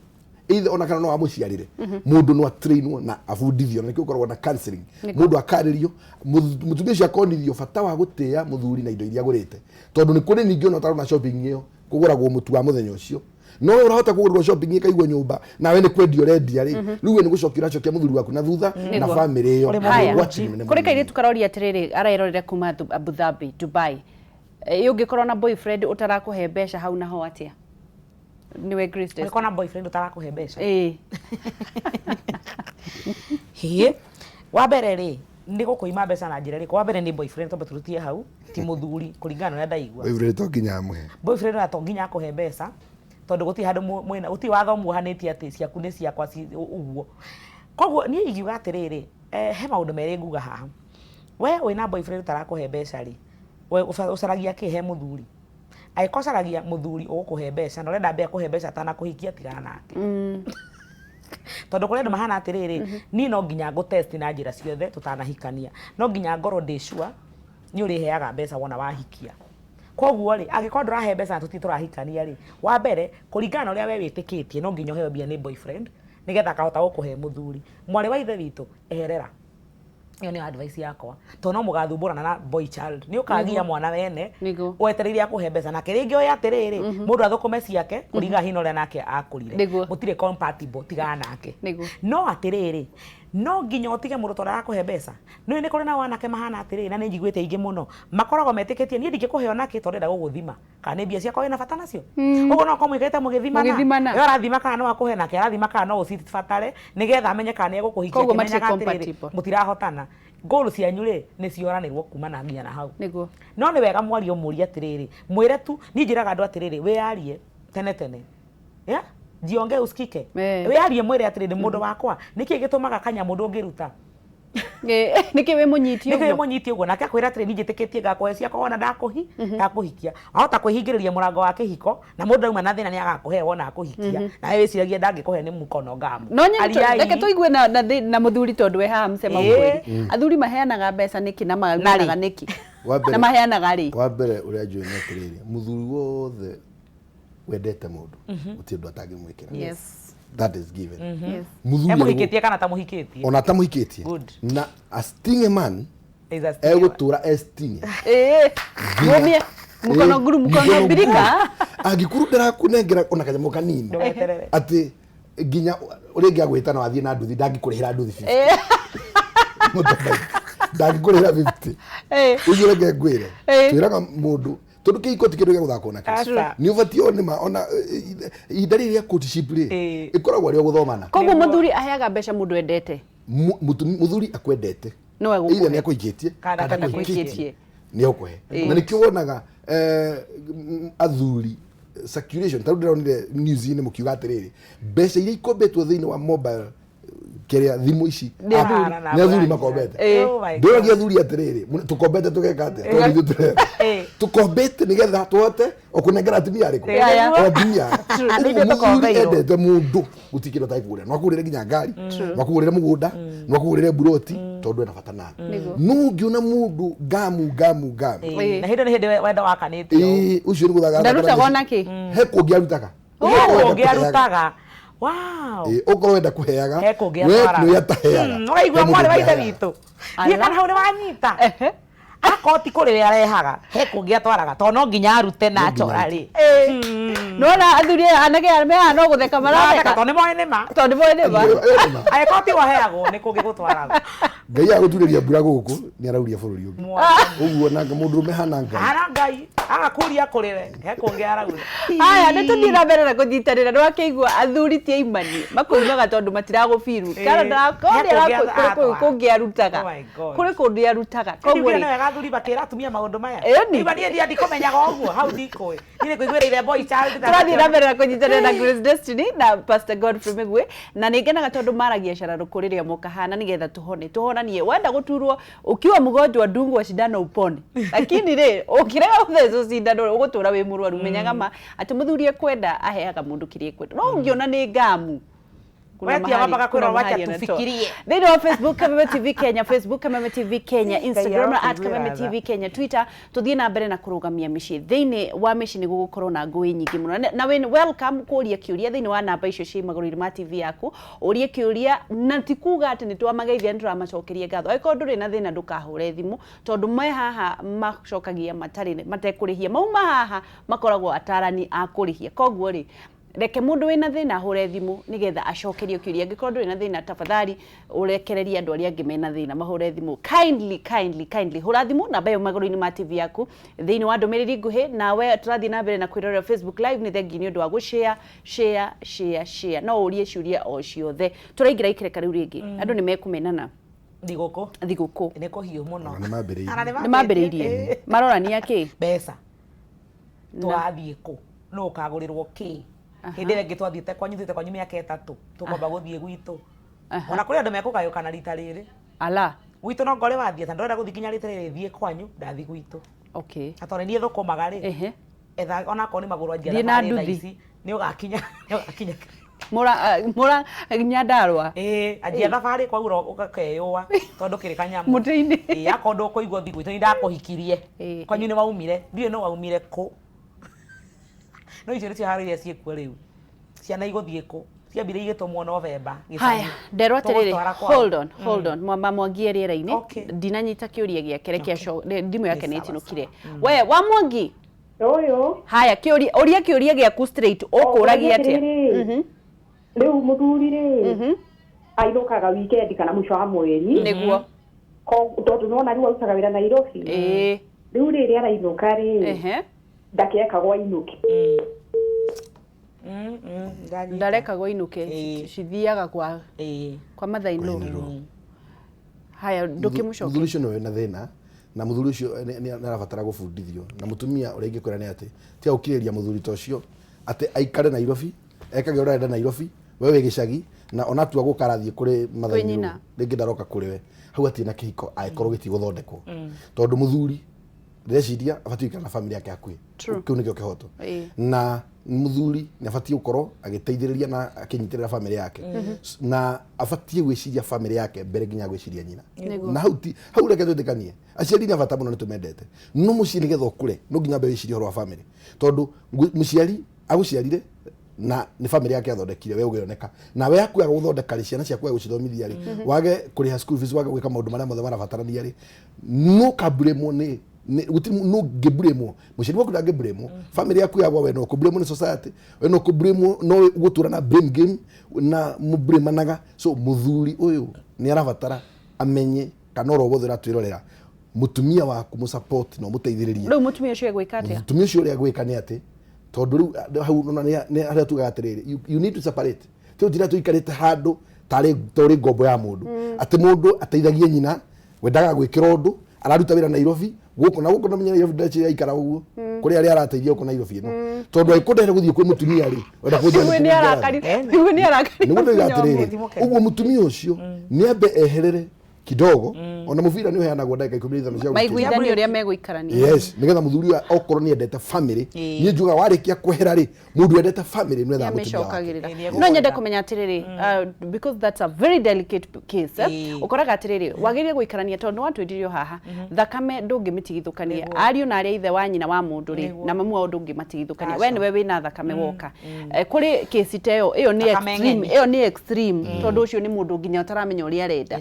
either ona kana no amũciarĩre, mũndũ no atrainwo na abundithio, na nĩkĩo gũkoragwo na counseling. Mũndũ akarĩrio, mũtumia ũcio akonithio bata wa gũtĩĩa mũthuri na indo iria agũrĩte, tondũ nĩ kũrĩ ningĩ ona ũtarona shopping ĩyo kũgũragwo mũtu wa mũthenya ũcio, no we ũrahota kũgũrĩrwo shopping ĩkaigwo nyũmba nawe nĩ kwendia ũrendia rĩ, rĩu we nĩ gũcokia ũracokia mũthuri waku na thutha na Nĩguo. bamĩrĩ ĩyo. Ũrĩ Haya. Ũgwati mũnene Kũrĩ mũno. kairĩtu karoria atĩrĩrĩ, arerorera kuma Abu Dhabi, Dubai. Ĩ, ũngĩkorwo na boyfriend ũtarakũhe mbeca hau naho atĩa? Nĩwe Grace Destiny. Ũngĩkorwo na boyfriend ũtarakũhe mbeca? Ĩĩ. Hĩ, wa mbere rĩ, nĩ gũkũima mbeca na njĩra ĩrĩkũ? Wa mbere nĩ boyfriend, twambe tũrutie hau, ti mũthuri, kũringana na ũrĩa ndaigua. Boyfriend to nginya amũhe. Boyfriend ona to nginya akũhe mbeca, tondũ gũtirĩ handũ mwĩna, gũtirĩ watho muohanĩtie atĩ ciaku nĩ ciakwa ũguo. Koguo niĩ ingiuga atĩrĩrĩ, he maũndũ merĩ nguga haha. We wĩna boyfriend ũtarakũhe mbeca rĩ, we ũcaragia kĩ he mũthuri? Angĩkorwo ũcaragia mũthuri ũgũkũhe mbeca na ũrenda ambe akũhe mbeca atanakũhikia, tigana nake. Tondũ kũrĩ andũ mahana atĩrĩrĩ, niĩ no nginya ngũ-test na njĩra ciothe tũtanahikania. No nginya ngorwo ndĩ sure nĩ ũrĩheaga mbeca wona wahikia. Koguo rĩ, angĩkorwo ndũrahe mbeca na tũtirĩ tũrahikania rĩ, wa mbere, kũringana na ũrĩa we wĩtĩkĩtie, no nginya ũheo mbia nĩ boyfriend nĩgetha akahota gũkũhe mũthuri. Mwarĩ wa ithe witũ, eherera. Ĩyo nĩyo advice yakwa, tondũ no mũgathumbũrana na boy child, nĩ ũkagia mwana wene wetereire akũhe mbeca, nake rĩngĩ oĩ atĩrĩrĩ, mũndũ athũkũme ciake kũringana hihi na ũrĩa nake akũrire. Mũtirĩ compatible, tigana nake. No atĩrĩrĩ, no nginya ũtige mũndũ tondũ arakũhe mbeca. Nĩ nĩ kũrĩ na anake mahana atĩrĩrĩ, na nĩ njiguĩte aingĩ mũno makoragwo metĩkĩtie niĩ ndingĩkũhe onakĩ tondũ ndĩrenda gũgũthima kana nĩ mbia ciakwa wĩna bata nacio. Ũguo no ũkorwo mũikarĩte mũgĩthimana. Mũgĩthimana. We ũrathima kana no akũhe, nake arathima kana no ũcibatare nĩgetha amenye kana nĩ egũkũhikia. Koguo matirĩ Akĩmenyaga atĩrĩrĩ, compatible. mũtirahotana, goal cianyu rĩ nĩ cioranĩrwo kuma na nginya na hau. No nĩ wega mwarie, ũmũrie atĩrĩrĩ, mwĩre tu. Niĩ njĩraga andũ atĩrĩrĩ, wĩyarie tene tene, yeah? Jionge usikike. Wĩyarie, mwĩre atĩrĩrĩ, mũndũ wakwa, nĩkĩ gĩtũmaga kanyamũ ndũngĩruta? Nĩkĩ wĩ mũnyiti Nĩkĩ wĩ ũguo? Mũnyiti ũguo? Nake akwĩra atĩrĩ, niĩ njĩtĩkĩtie ngakũhe ciakwa wona ndakũhikia. Wahota kwĩhingĩrĩria mũrango wa kĩhiko na mũndũ auma na thĩna nĩ agakũhe wona akũhikia, nawe wĩciragie ndangĩkũhe nĩ mũkono ngamu. No nyene Ariai. Reke tũigue na mũthuri, tondũ we haha msema ukweli, athuri maheanaga mbeca nĩkĩ na maheanaga nĩkĩ? Wa mbere- Na maheanaga rĩ? Wa mbere ũrĩa njũĩ nĩ atĩrĩrĩ, mũthuri wothe wendete mũndũ gũtirĩ ũndũ atangĩmwĩkĩra. That is given. Mũthuri Emũhikĩtie kana tamũhikĩtie? Ona atamũhikĩtie. Good. Na a stingy man Is a stingy man. egũtũra e stingy. Ngũmie mũkono nguru, mũkono mbirika. Angĩkorwo ndarakũnengera ona kanyamũ kanini, Ndũgeterere. atĩ nginya rĩngĩ agwĩta na wathiĩ na nduthi, ndangĩkũrĩhĩra nduthi 50. Motorbike. Ndangĩkũrĩhĩra 50. Ũcio reke ngwĩre, twĩraga mũndũ, tondũ kĩhiko ti kĩndũ gĩa gũthakwo nakĩo. Aca. Nĩ ũbatiĩ o nĩma ona ihinda rĩrĩ rĩa courtship rĩ, ĩkoragwo arĩ o gũthomana. Koguo mũthuri aheaga mbeca mũndũ endete? Mũthuri akwendete, No egũkũhe. either nĩ akũhikĩtie Kana kana atakũhikĩtie. akũhikĩtie, nĩ egũkũhe. Na nĩkĩo wonaga athuri circulation, tarĩu ndĩronire news-inĩ mũkiuga atĩrĩrĩ, mbeca iria ikombetwo thĩinĩ wa mobile kĩrĩa thimũ ici Nĩ athuri. Nĩ athuri makombete. Oh my God. Ndĩroria athuri atĩrĩrĩ, tũkombete tũgeka atĩa? Tondũ ithuĩ tũrenda tũkombete nĩgetha tũhote o kũnengera atumia arĩkũ? Aya. O atumia aya. Nĩ Ũguo ithuĩ mũthuri tũkombeirwo. endete mũndũ gũtirĩ kĩndũ atakũgũrĩra, no akũgũrĩre nginya ngari, no akũgũrĩre mũgũnda, no akũgũrĩre mburoti, tondũ ena bata nawe. No ũngĩona mũndũ ngamu ngamu ngamu, Na hĩndĩ nĩ hĩndĩ wendo wakanĩtio. Ĩĩ, ũcio nĩ gũthaka. Ndarutaga ona kĩ? He kũngĩ arutaga. He kũngĩ arutaga. Wow. Ĩĩ, ũkorwo wenda kũheaga, He kũngĩ we atwaraga. nĩwe ataheaga. Ũraigua He mũndũ mwarĩ wa ithe ũngĩ aheaga. witũ, niĩ kana hau nĩ wanyita, akorwo ti kũrĩ arehaga, he kũngĩ atwaraga, tondũ no nginya arute na No nginya achora rĩ. Nona athuri aya, anake aya me haha no gũtheka Maratheka maratheka. tondũ nĩ moĩ nĩ ma. Tondũ nĩ moĩ nĩ ma. Ĩyo nĩ ma. Angĩkorwo ti waheagwo, nĩ kũngĩ gũtwaragwo. Ngai agũturĩria mbura gũkũ nĩ arauria bũrũri ũngĩ. Ũguo nake mũndũrũme hana Ngai. Hana Ngai. Agakuria kũrĩre he kũngĩ araura. Aya nĩ tũthiĩ na mbere na kũnyitanĩra, nĩ wakĩigua athuri ti aimani makũimaga tondũ matiragũbiru kana kũrĩ kũngĩ arutaga, kũrĩ kũndũ arutaga. Koguo rĩ wega athuri makĩra atumia maũndũ maya. Iba niĩ ndia ndikũmenyaga ũguo hau ndikũĩ. Niĩ nĩkũiguĩrĩire boy child. Tũrathiĩ na mbere na kũnyitanĩra na Grace Destiny na Pastor Godfrey Mĩgwi, na nĩ ngenaga tondũ maragia cararũkũ rĩrĩa moka haha nĩgetha tũhone tũhonanie. Wenda gũturwo ukiwa mgonjwa ndungwa cindano upone, lakini rĩ ũkĩrega gũthecwo cindano ũgũtũra wĩ mũrwaru. Menyaga ma atĩ mũthuri ekwenda aheaga mũndũ kĩrĩa ekwenda, no ũngĩona nĩ ngamu thĩinĩ wa Facebook Kameme TV Kenya, Facebook Kameme TV Kenya, Instagram na at Kameme TV Kenya, Twitter. Tuthiĩ na mbere na kũrũgamia mĩciĩ. Thĩinĩ wa mĩciĩ nĩ gũgũkorwo na ngũĩ nyingĩ mũno, na wĩ welcome kũria kĩũria thĩinĩ wa namba icio ciĩ magũrũ-inĩ ma TV yaku, ũrie kĩũria, na ti kuga atĩ nĩ twamageithia nĩ tũramacokeria ngatho. Angĩkorwo ndũrĩ na thĩna ndũkahũre thimũ, tondũ me haha macokagia matarĩ matekũrĩhia, mauma haha makoragwo atarani a kũrĩhia. Koguo rĩ reke mundu wina thina ahure thimu nigetha acokerio kiuria. Angikorwo nduri na thina tafadhali urekererie andu aria angi mena thina mahure thimu. Kindly kindly kindly hura thimu namba ĩyo magũrũ-inĩ ma TV yaku thiini wa ndumiriri nguhi. Nawe turathii na mbere na kwirorera Facebook live, ni thengi ni undu wa gushare share share share, no urie ciuria o ciothe. Turaingira ikereka riu ringi andu ni mekumenana thiguku thiguku ni kuhiu muno, ni mambiriirie marorania ki mbeca twathie ku no ukagurirwo ki hindi ĩrĩa ĩngĩ twathiĩte kwanyu thiĩte kwanyu mĩaka 3 tũkwamba gũthiĩ gwitũ ona kũrĩ andũ mekũgayũkana rita rĩrĩ ala gwitũ no ngore wathiĩ ta ndĩrenda gũthiĩ nginya rita rĩrĩ thiĩ kwanyu ndathiĩ gwitũ. Okay, na tondũ niĩ thũkũmaga rĩ etha onakorwo nĩ magũrũ anjia thabarĩ thaa ici nĩ ũgakinya nĩ ũgakinya mũra Nyandarũa ĩĩ anjia thabarĩ kwaura ũgakeyũa tondũ kĩrĩ kanyamũ mũtĩ-inĩ. Ĩĩ akorwo ndũkũigua thiĩ gwitũ nĩ ndakũhikirie kwanyu nĩ waumire ndiũĩ no waumire kũ. No icio nĩcio harĩ iria ciĩkuo rĩu ciana igũthiĩ kũ ciambire igĩtũmwo November. Haya nderwo atĩrĩrĩ, hold on hold on, mwamba Mwangi rĩera-inĩ ndinanyita kĩũria gĩake, reke thimũ yake nĩ ĩtinũkire. We wa Mwangi ũyũ, haya kĩũria ũria kĩũria gĩaku straight, ũkũragia atĩa rĩu mũthuri rĩ ainũkaga weekend kana mũico wa mweri nĩguo tondũ nĩwona rĩu arutaga wĩra Nairobi. Ĩĩ rĩu rĩrĩa arainũka rĩ ndakĩrekagwo ainũke. Ndarekagwo ainũke, cithiaga kwa kwa mother-in-law. Haya ndũkĩmũcokeria. Mũthuri ũcio nĩwe wĩna thĩna na mũthuri ũcio nĩ arabatara gũbundithio, na mũtumia ũrĩa ingĩkwĩra nĩ atĩ tiga gũkirĩrĩria mũthuri ta ũcio atĩ aikare Nairobi ekage ũrĩa arenda Nairobi, we wĩ gĩcagi na ona atua gũka arathiĩ kũrĩ mother-in-law rĩngĩ ndaroka kũrĩ we, hau hatirĩ na kĩhiko angĩkorwo gĩtigũthondekwo, tondũ mũthuri ndĩreciria abatiĩ gũikara na family yake hakuhĩ, kĩu nĩkĩo kĩhoto, na mũthuri nĩ abatiĩ gũkorwo agĩteithĩrĩria na akĩnyitĩrĩra family yake, na abatiĩ gwĩciria family yake mbere nginya gwĩciria nyina. Na hau ti hau reke twĩtĩkanie aciari nĩ bata mũno nĩ tũmendete, no mũciĩ nĩgetha ũkũre no nginya wambe wĩcirie ũhoro wa family, tondũ mũciari agũciarire na nĩ family yake athondekire we ũgĩoneka, na we akuaga gũthondeka rĩ ciana ciaku gũcithomithia rĩ wage kũrĩha school fees wage gwĩka maũndũ marĩa mothe marabatarania rĩ no kamburĩmwo nĩ no ngĩmburĩmwo mũciari waku ndangĩmburĩmwo, family yaku yagwa we no kũmburĩmwo nĩ society, we no kũmburĩmwo no gũtũra na blame game na mũmburĩmanaga. So mũthuri ũyũ nĩ arabatara amenye kana oro wothe ũratwĩrorera mũtumia waku mũsupport na ũmũteithĩrĩrie. Rĩu mũtumia ũcio egwĩka atĩa? Mũtumia ũcio ũrĩa egwĩka nĩ atĩ tondũ rĩu hau nĩ harĩa tugaga atĩrĩrĩ, you need to separate. Ti ũtira tũikarĩte handũ tarĩ torĩ ngombo ya mũndũ atĩ mũndũ ateithagie nyina wendaga gwĩkĩra ũndũ araruta wĩra Nairobi gũkũ na gũkũ na menya Nairobi ndachira ikara ũguo kũrĩ arĩa arateithia gũkũ Nairobi ĩno tondũ angĩkũndehera gũthiĩ kwĩ mũtumia rĩ wenda kũnjĩra nĩ arakari nĩguo nĩ arakari nĩguo ndoiga atĩrĩrĩ ũguo mũtumia ũcio nĩ ambe eherere kidogo ona mũbira nĩ ũheanagwo ndagĩka 15 cia maiguithanie ũrĩa megũikarania. Yes, nĩgetha mũthuri ũyũ okorwo nĩ endete family niĩ njugaga warĩkia kwehera rĩ mũndũ endete family nĩ ethaga mũtumia wake. No nyende kũmenya atĩrĩrĩ, because that's a very delicate case, ũkoraga atĩrĩrĩ wagĩrĩire gũikarania tondũ nĩ watwĩririo haha thakame ndũngĩmĩtigithũkania ariũ na arĩa ithe wa nyina wa mũndũ rĩ na mamu wao ndũngĩmatigithũkania, we nĩwe wĩna thakame woka. Kũrĩ kesi ta ĩyo, ĩyo nĩ extreme, ĩyo nĩ extreme tondũ ũcio nĩ mũndũ nginya ũtaramenya ũrĩa arenda.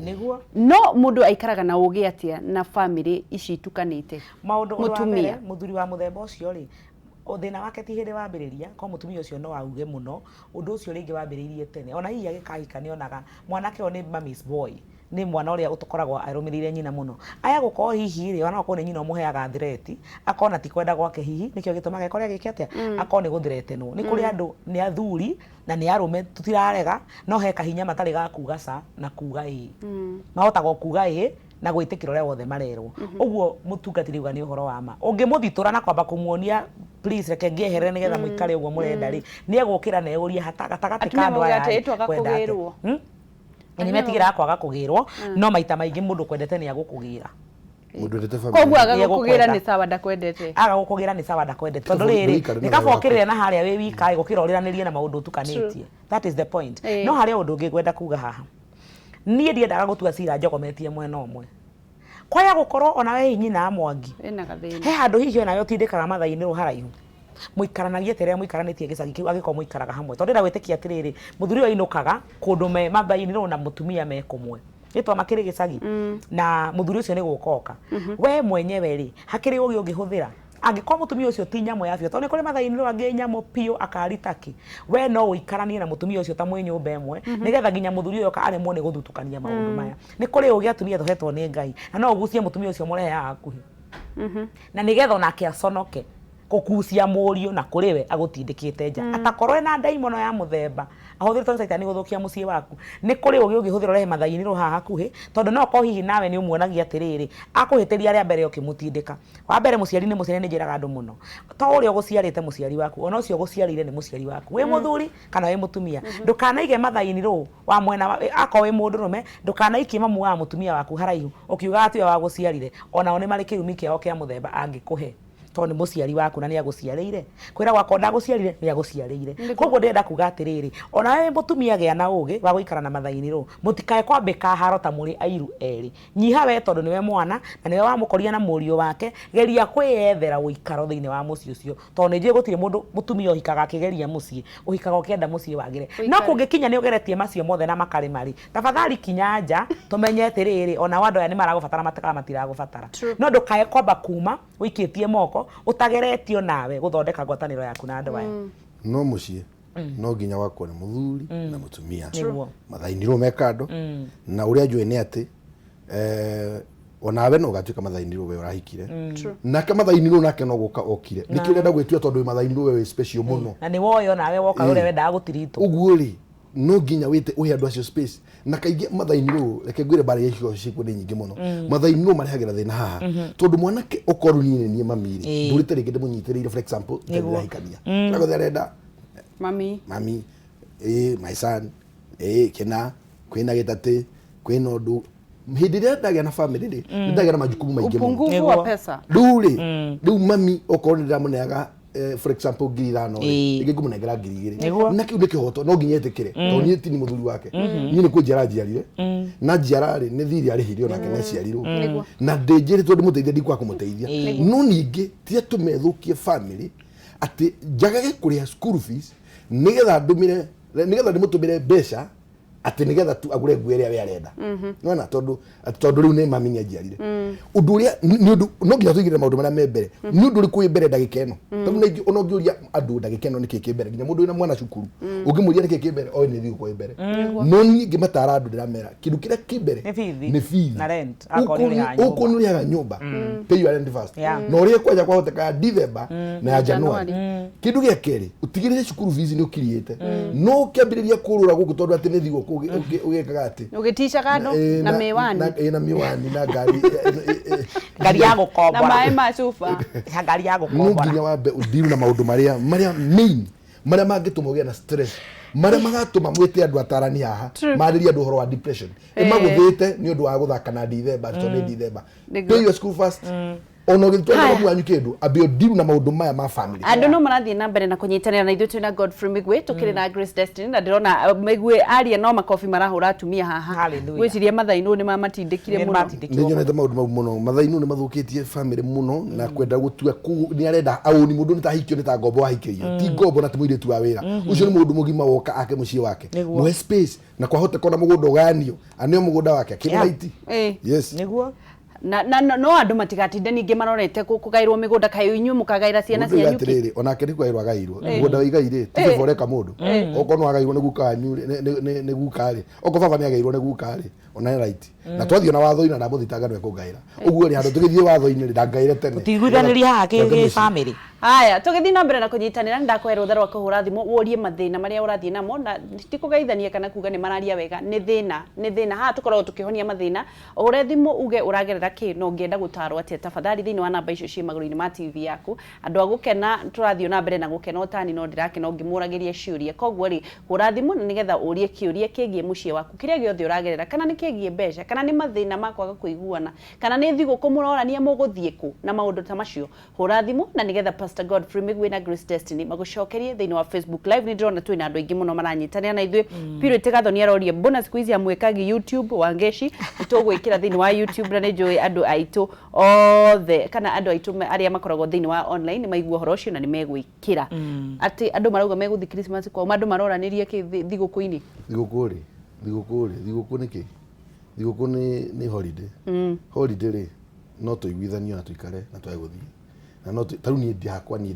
No mũndũ aikaraga na ũgĩ atĩa na family ici itukanĩte? Maũndũ wa mbere mũthuri wa mũthemba ũcio rĩ thĩna wake ti hĩndĩ wambĩrĩria ko mũtumia ũcio no auge mũno ũndũ ũcio rĩngĩ wambĩrĩirie tene ona hihi agĩkahika nĩonaga mwanake ũyũ nĩ mummy's boy Nĩ mwana ũrĩa ũtũkoragwo arũmĩrĩire nyina mũno. Aya gũkorwo hihi rĩ, ona okorwo nĩ nyina ũmũheaga threat, akorwo na ti kwenda gwake hihi nĩkĩo gĩtũmaga ekore agĩka atĩa, akorwo nĩ gũthreatenwo. Nĩ kũrĩ andũ nĩ athuri na nĩ arũme, tũtirarega, no he kahinya matarĩ ga kuga ca na kuga ĩĩ. Mahotaga o kuga ĩĩ na gwĩtĩkĩra ũrĩa wothe marerwo. Ũguo mũtungatĩri auga nĩ ũhoro wa ma. Ũngĩmũthitũra na kwamba kũmuonia, "Please, reke ngĩeherere nĩgetha mũikare ũguo mũrenda" rĩ, nĩ egũkĩra na eyũrie gatagatĩ ka Atumia andũ maugaga aya atĩ rĩ, ĩtwaga kwenda atĩa? kũgĩrwo. Nĩ metigĩraga kwaga kũgĩrwo, no maita maingĩ mũndũ kwendete nĩ agũkũgĩra. Mũndũ wendete family. Koguo aga Nĩ gũkũgĩra egũkwenda. nĩ sawa, ndakwendete. Aga gũkũgĩra nĩ sawa, ndakwendete, tondũ Kaba rĩrĩ ndũikare nĩ na kaba thayũ. ũkĩrĩre na harĩa wĩ wika ĩ, gũkĩra ũrĩranĩrie na maũndũ ũtukanĩtie. That is the point. No harĩ ũndũ ũngĩ ngwenda kuga haha. Niĩ ndiendaga gũtua cira njogometie mwena ũmwe. Kwaya gũkorwo ona we nyina wa Mwangi Ĩna gathĩna. He handũ hihi onawe ũtindĩkaga mathainĩ haraihu, mũikaranagie ta rĩrĩa mũikaranĩtie gĩcagi kĩu, angĩkorwo mũikaraga hamwe, tondũ ndĩrenda gwĩtĩkia atĩrĩrĩ, mũthuri ũyũ ainũkaga kũndũ me mathainĩ na mũtumia me kũmwe gĩtwa makĩrĩ gĩcagi, na mũthuri ũcio nĩ gũka oka. We mwenyewe rĩ, hakĩrĩ ũgĩ ũngĩhũthĩra angĩkorwo mũtumia ũcio ti nyamũ ya biũ, tondũ nĩ kũrĩ mathainĩ angĩ nyamũ biũ akaritaki. We no ũikaranie na mũtumia ũcio ta mwĩ nyũmba ĩmwe, nĩgetha nginya mũthuri ũyũ oka aremwo nĩ gũthutũkania maũndũ maya. Nĩ kũrĩ ũgĩ atumia tũhetwo nĩ Ngai, na no ũgucie mũtumia ũcio mũrehe haha hakuhĩ, na nĩgetha onake aconoke kũkucia mũriũ na kũrĩ we agũtindĩkĩte nja, atakorwo ena ndaimono ya mũthemba ahũthĩrĩtwo nĩ Caitani gũthũkia mũciĩ waku. Nĩ kũrĩ ũgĩ ũngĩhũthĩra ũrehe mathainĩ haha hakuhĩ, tondũ no okorwo hihi nawe nĩ ũmuonagia atĩrĩrĩ, akũhĩtĩria rĩa mbere ũkĩmũtindĩka. Wa mbere, mũciari nĩ mũciari. Nĩ njĩraga andũ mũno, to ũrĩa ũgũciarĩte mũciari waku, ona ũcio ũgũciarĩire nĩ mũciari waku, wĩ mũthuri kana wĩ mũtumia. Ndũkanaige mathainĩ rũ wa mwena akorwo wĩ mũndũrũme, ndũkanaikie mamu wa mũtumia waku haraihu ũkiugaga tiwe wagũciarire. Onao nĩ marĩ kĩrumi kĩao kĩa mũthemba angĩkũhe, tondũ nĩ mũciari waku na nĩ agũciarĩire. Kwĩra gwakwa ndagũciarire, nĩ agũciarĩire. Koguo ndĩrenda kuga atĩrĩrĩ, ona we wĩ mũtumia, gĩa na ũgĩ wa gũikara na mathainĩ rũ. Mũtikae kwambĩka haro ta mũrĩ airu erĩ. Nyiha we, tondũ nĩwe mwana na nĩwe wamũkoria na mũriũ wake. Geria kwĩyethera ũikaro thĩinĩ wa mũciĩ ũcio, tondũ nĩ njũĩ gũtirĩ mũndũ mũtumia ũhikaga akĩgeria mũciĩ. Ũhikaga ũkĩenda mũciĩ wagĩre. No kũngĩkinya nĩ ũgeretie macio mothe na makarĩ marĩ, tafadhali kinya nja tũmenye atĩrĩrĩ, ona andũ aya nĩ maragũbatara matikaga matiragũbatara. No ndũkae kwamba kuma ũikĩtie moko ũtageretio nawe gũthondeka ngwatanĩro yaku na andũ aya. No mũciĩ no nginya wakwo nĩ mũthuri na mũtumia. Nĩguo. Mathainirwo me kando, na ũrĩa njũĩ nĩ atĩ onawe no ũgatuĩka mathainirwo we ũrahikire nake, mathainirwo nake no gũka okire. Nĩkĩo ũrenda gwĩtua tondũ wĩ mathainirwo we wĩ special mũno? Na nĩ woyo nawe woka ũrĩa wendaga gũtiritwo. Ũguo rĩ, no nginya wĩte ũhe andũ acio space. Na kaingĩ mathainirwo, reke ngwĩre, mbara iria cikoragwo ciĩkuo nĩ nyingĩ mũno. Mathainirwo marehagĩra thĩna haha, tondũ mwanake okorwo niĩ nĩ niĩ mami rĩ, ndũrĩte rĩngĩ ndĩmũnyitĩrĩire, for example, itarĩ ndĩrahikania, kĩrĩa arenda Mami. Mami, my son, kĩna kwĩna gĩtatĩ, kwĩna ũndũ. Hĩndĩ ĩrĩa ndagĩa na family rĩ, nĩ ndagĩa na majukumu maingĩ mũno. Upungufu wa pesa. Rĩu rĩ, rĩu mami okorwo nĩ ndĩramũneaga for example 5,000 rĩ, rĩngĩ ngũmũnengera 2,000. Na kĩu nĩ kĩhoto, no nginya etĩkĩre, tondũ niĩ ti nĩ mũthuri wake, niĩ nĩ kũnjiara njiarire, na njiara rĩ, nĩ thirĩ arĩhire onake nĩ aciarirwo, na ndĩnjĩrĩtwo ndĩmũteithie, ndikwaga kũmũteithia. No ningĩ ti atũme thũkie family atĩ njagage kũrĩha school fees nĩgetha ndũmĩre, nĩgetha ndĩmũtũmĩre mbeca atĩ nĩgetha tu agũre nguo ĩrĩa we arenda. Nĩwona, tondũ rĩu nĩ mami nĩ anjiarire. Ũndũ ũrĩa nĩ ũndũ no nginya tũigĩrĩre maũndũ marĩa me mbere. Nĩ ũndũ ũrĩkũ wĩ mbere ndagĩka ĩno? Tondũ na ona ũngĩũria andũ ndagĩka ĩno nĩkĩ kĩ mbere, nginya mũndũ wĩna mwana cukuru ũngĩmũria nĩkĩ kĩ mbere, oĩ nĩ thigũkũ ĩ mbere. No niĩ ngĩmatara andũ ndĩramera kĩndũ kĩrĩa kĩ mbere Nĩ bithi. nĩ bithi. Na rent, akorwo nĩ ũrĩhaga nyũmba. Ũkorwo nĩ ũrĩhaga nyũmba, pay your rent first, na ũrĩhe kwanja kwahoteka ya December na ya January. Kĩndũ gĩa kerĩ, ũtigĩrĩre cukuru fees nĩ ũkiriĩte. No ũkĩambĩrĩria kũrũra gũkũ tondũ atĩ nĩ thigũkũ ũgĩkaga atĩ Ũgĩticaga andũ na mĩwani. Na mĩwani na ngari Ngari ya Na gũkombora. maĩ ma cuba. Ya ngari ya No gũkombora. nginya wambe ũndiru na maũndũ marĩa main, marĩa mangĩtũma ũgĩe na stress, marĩa magatũma mwĩte andũ atarani haha marĩrie andũ ũhoro wa depression ĩmagũthĩte nĩ ũndũ wa gũthaka na December, tondũ nĩ December. Pay your school first. Ona ũgĩtwara mamu wanyu kĩndũ, ambe ũndiru na maũndũ maya ma family. Andũ no marathiĩ na mbere na kũnyitanĩra na ithuĩ. Twĩna Godfrey Migwi, tũkĩrĩ na Grace Destiny, na ndĩrona Migwi aria no makobi marahũra atumia haha. Hallelujah. Ngwĩciria mathainũ nĩ mamatindĩkire Nĩ mũno. matindĩkirwo. Nĩ nyonete maũndũ mau mũno. Mathainũ nĩ mathũkĩtie family mũno na kwenda gũtua nĩ arenda aũni mũndũ nĩ ta ahikio, nĩ ta ngombo ahikĩrio. Ti ngombo na ti mũirĩtu wa wĩra ũcio, nĩ mũndũ mũgima woka ake mũciĩ wake. Mũhe space, na kwahoteka ona mũgũnda ũgayanio, aneo mũgũnda wake akĩrĩ right. Yes. Nĩguo. Na no andũ matigatinde ningĩ marorete kũgaĩrwo mĩgũnda, kaĩ inyuĩ mũkagaĩra ciana Mũndũ cianyu kĩ? Atĩrĩrĩ, onake nĩ kũgaĩrwo agaĩirwo mũgũnda wa igai rĩ, ti baba ũreka mũndũ. Okorwo no agaĩirwo nĩ guka wanyu rĩ, nĩ guka rĩ, okorwo baba nĩ agaĩirwo nĩ guka rĩ, ona nĩ right. Na twathiĩ na watho-inĩ na ndamũthitanga nĩwe kũngaĩra ũguo rĩ, handũ tũgĩthiĩ watho-inĩ rĩ, ndangaĩre tene. Tũtiguithanĩria haha kĩ family. Haya, tũgĩthiĩ na mbere na kũnyitanĩra, nĩ ndakũhe rũtha rwa kũhũra thimũ ũrie mathĩna marĩa ũrathiĩ namo, na ti kũgeithania kana kuga nĩ mararia wega, nĩ thĩna, nĩ thĩna. Haha tũkoragwo tũkĩhonia mathĩna. Ũhũre thimũ uge ũragerera kĩ na ũngĩenda gũtarwo atĩa, tafadhali, thĩinĩ wa namba icio ciĩ magũrũ-inĩ ma TV yaku. Andũ a gũkena, tũrathiĩ na mbere na gũkena ũtani, no ndĩrakena ũngĩmũragĩria ciũria. Koguo rĩ, hũra thimũ na nĩgetha ũrie kĩũria kĩgiĩ mũciĩ waku, kĩrĩa gĩothe ũragerera, kana nĩ kĩgiĩ mbeca, kana nĩ mathĩna ma kwaga kũiguana, kana nĩ thigũkũ mũrorania mũgũthiĩ kũ na maũndũ ta macio. Hũra thimũ na nĩgetha Pastor Godfrey Migwi na Grace Destiny magũcokerie thĩinĩ wa Facebook Live. Nĩ ndĩrona twĩna andũ aingĩ mũno maranyitanĩra na ithuĩ. Purity Gathoni aroria, mbona siku hizi amwĩkagi YouTube? Wangeci, nĩtũgwĩkĩra thĩinĩ wa YouTube, na nĩ njũĩ andũ aitũ othe kana andũ aitũ arĩa makoragwo thĩinĩ wa online nĩ maigua ũhoro ũcio na nĩ megwĩkĩra. Atĩ andũ marauga megũthiĩ Christmas kwao, andũ maroranĩria kĩ thigũkũ-inĩ? Thigũkũ rĩ, thigũkũ rĩ, thigũkũ nĩ kĩ? Thigũkũ nĩ holiday. Holiday rĩ, no tũiguithanio na tũikare na twage gũthiĩ na no ta rĩu niĩ ndi hakwa, niĩ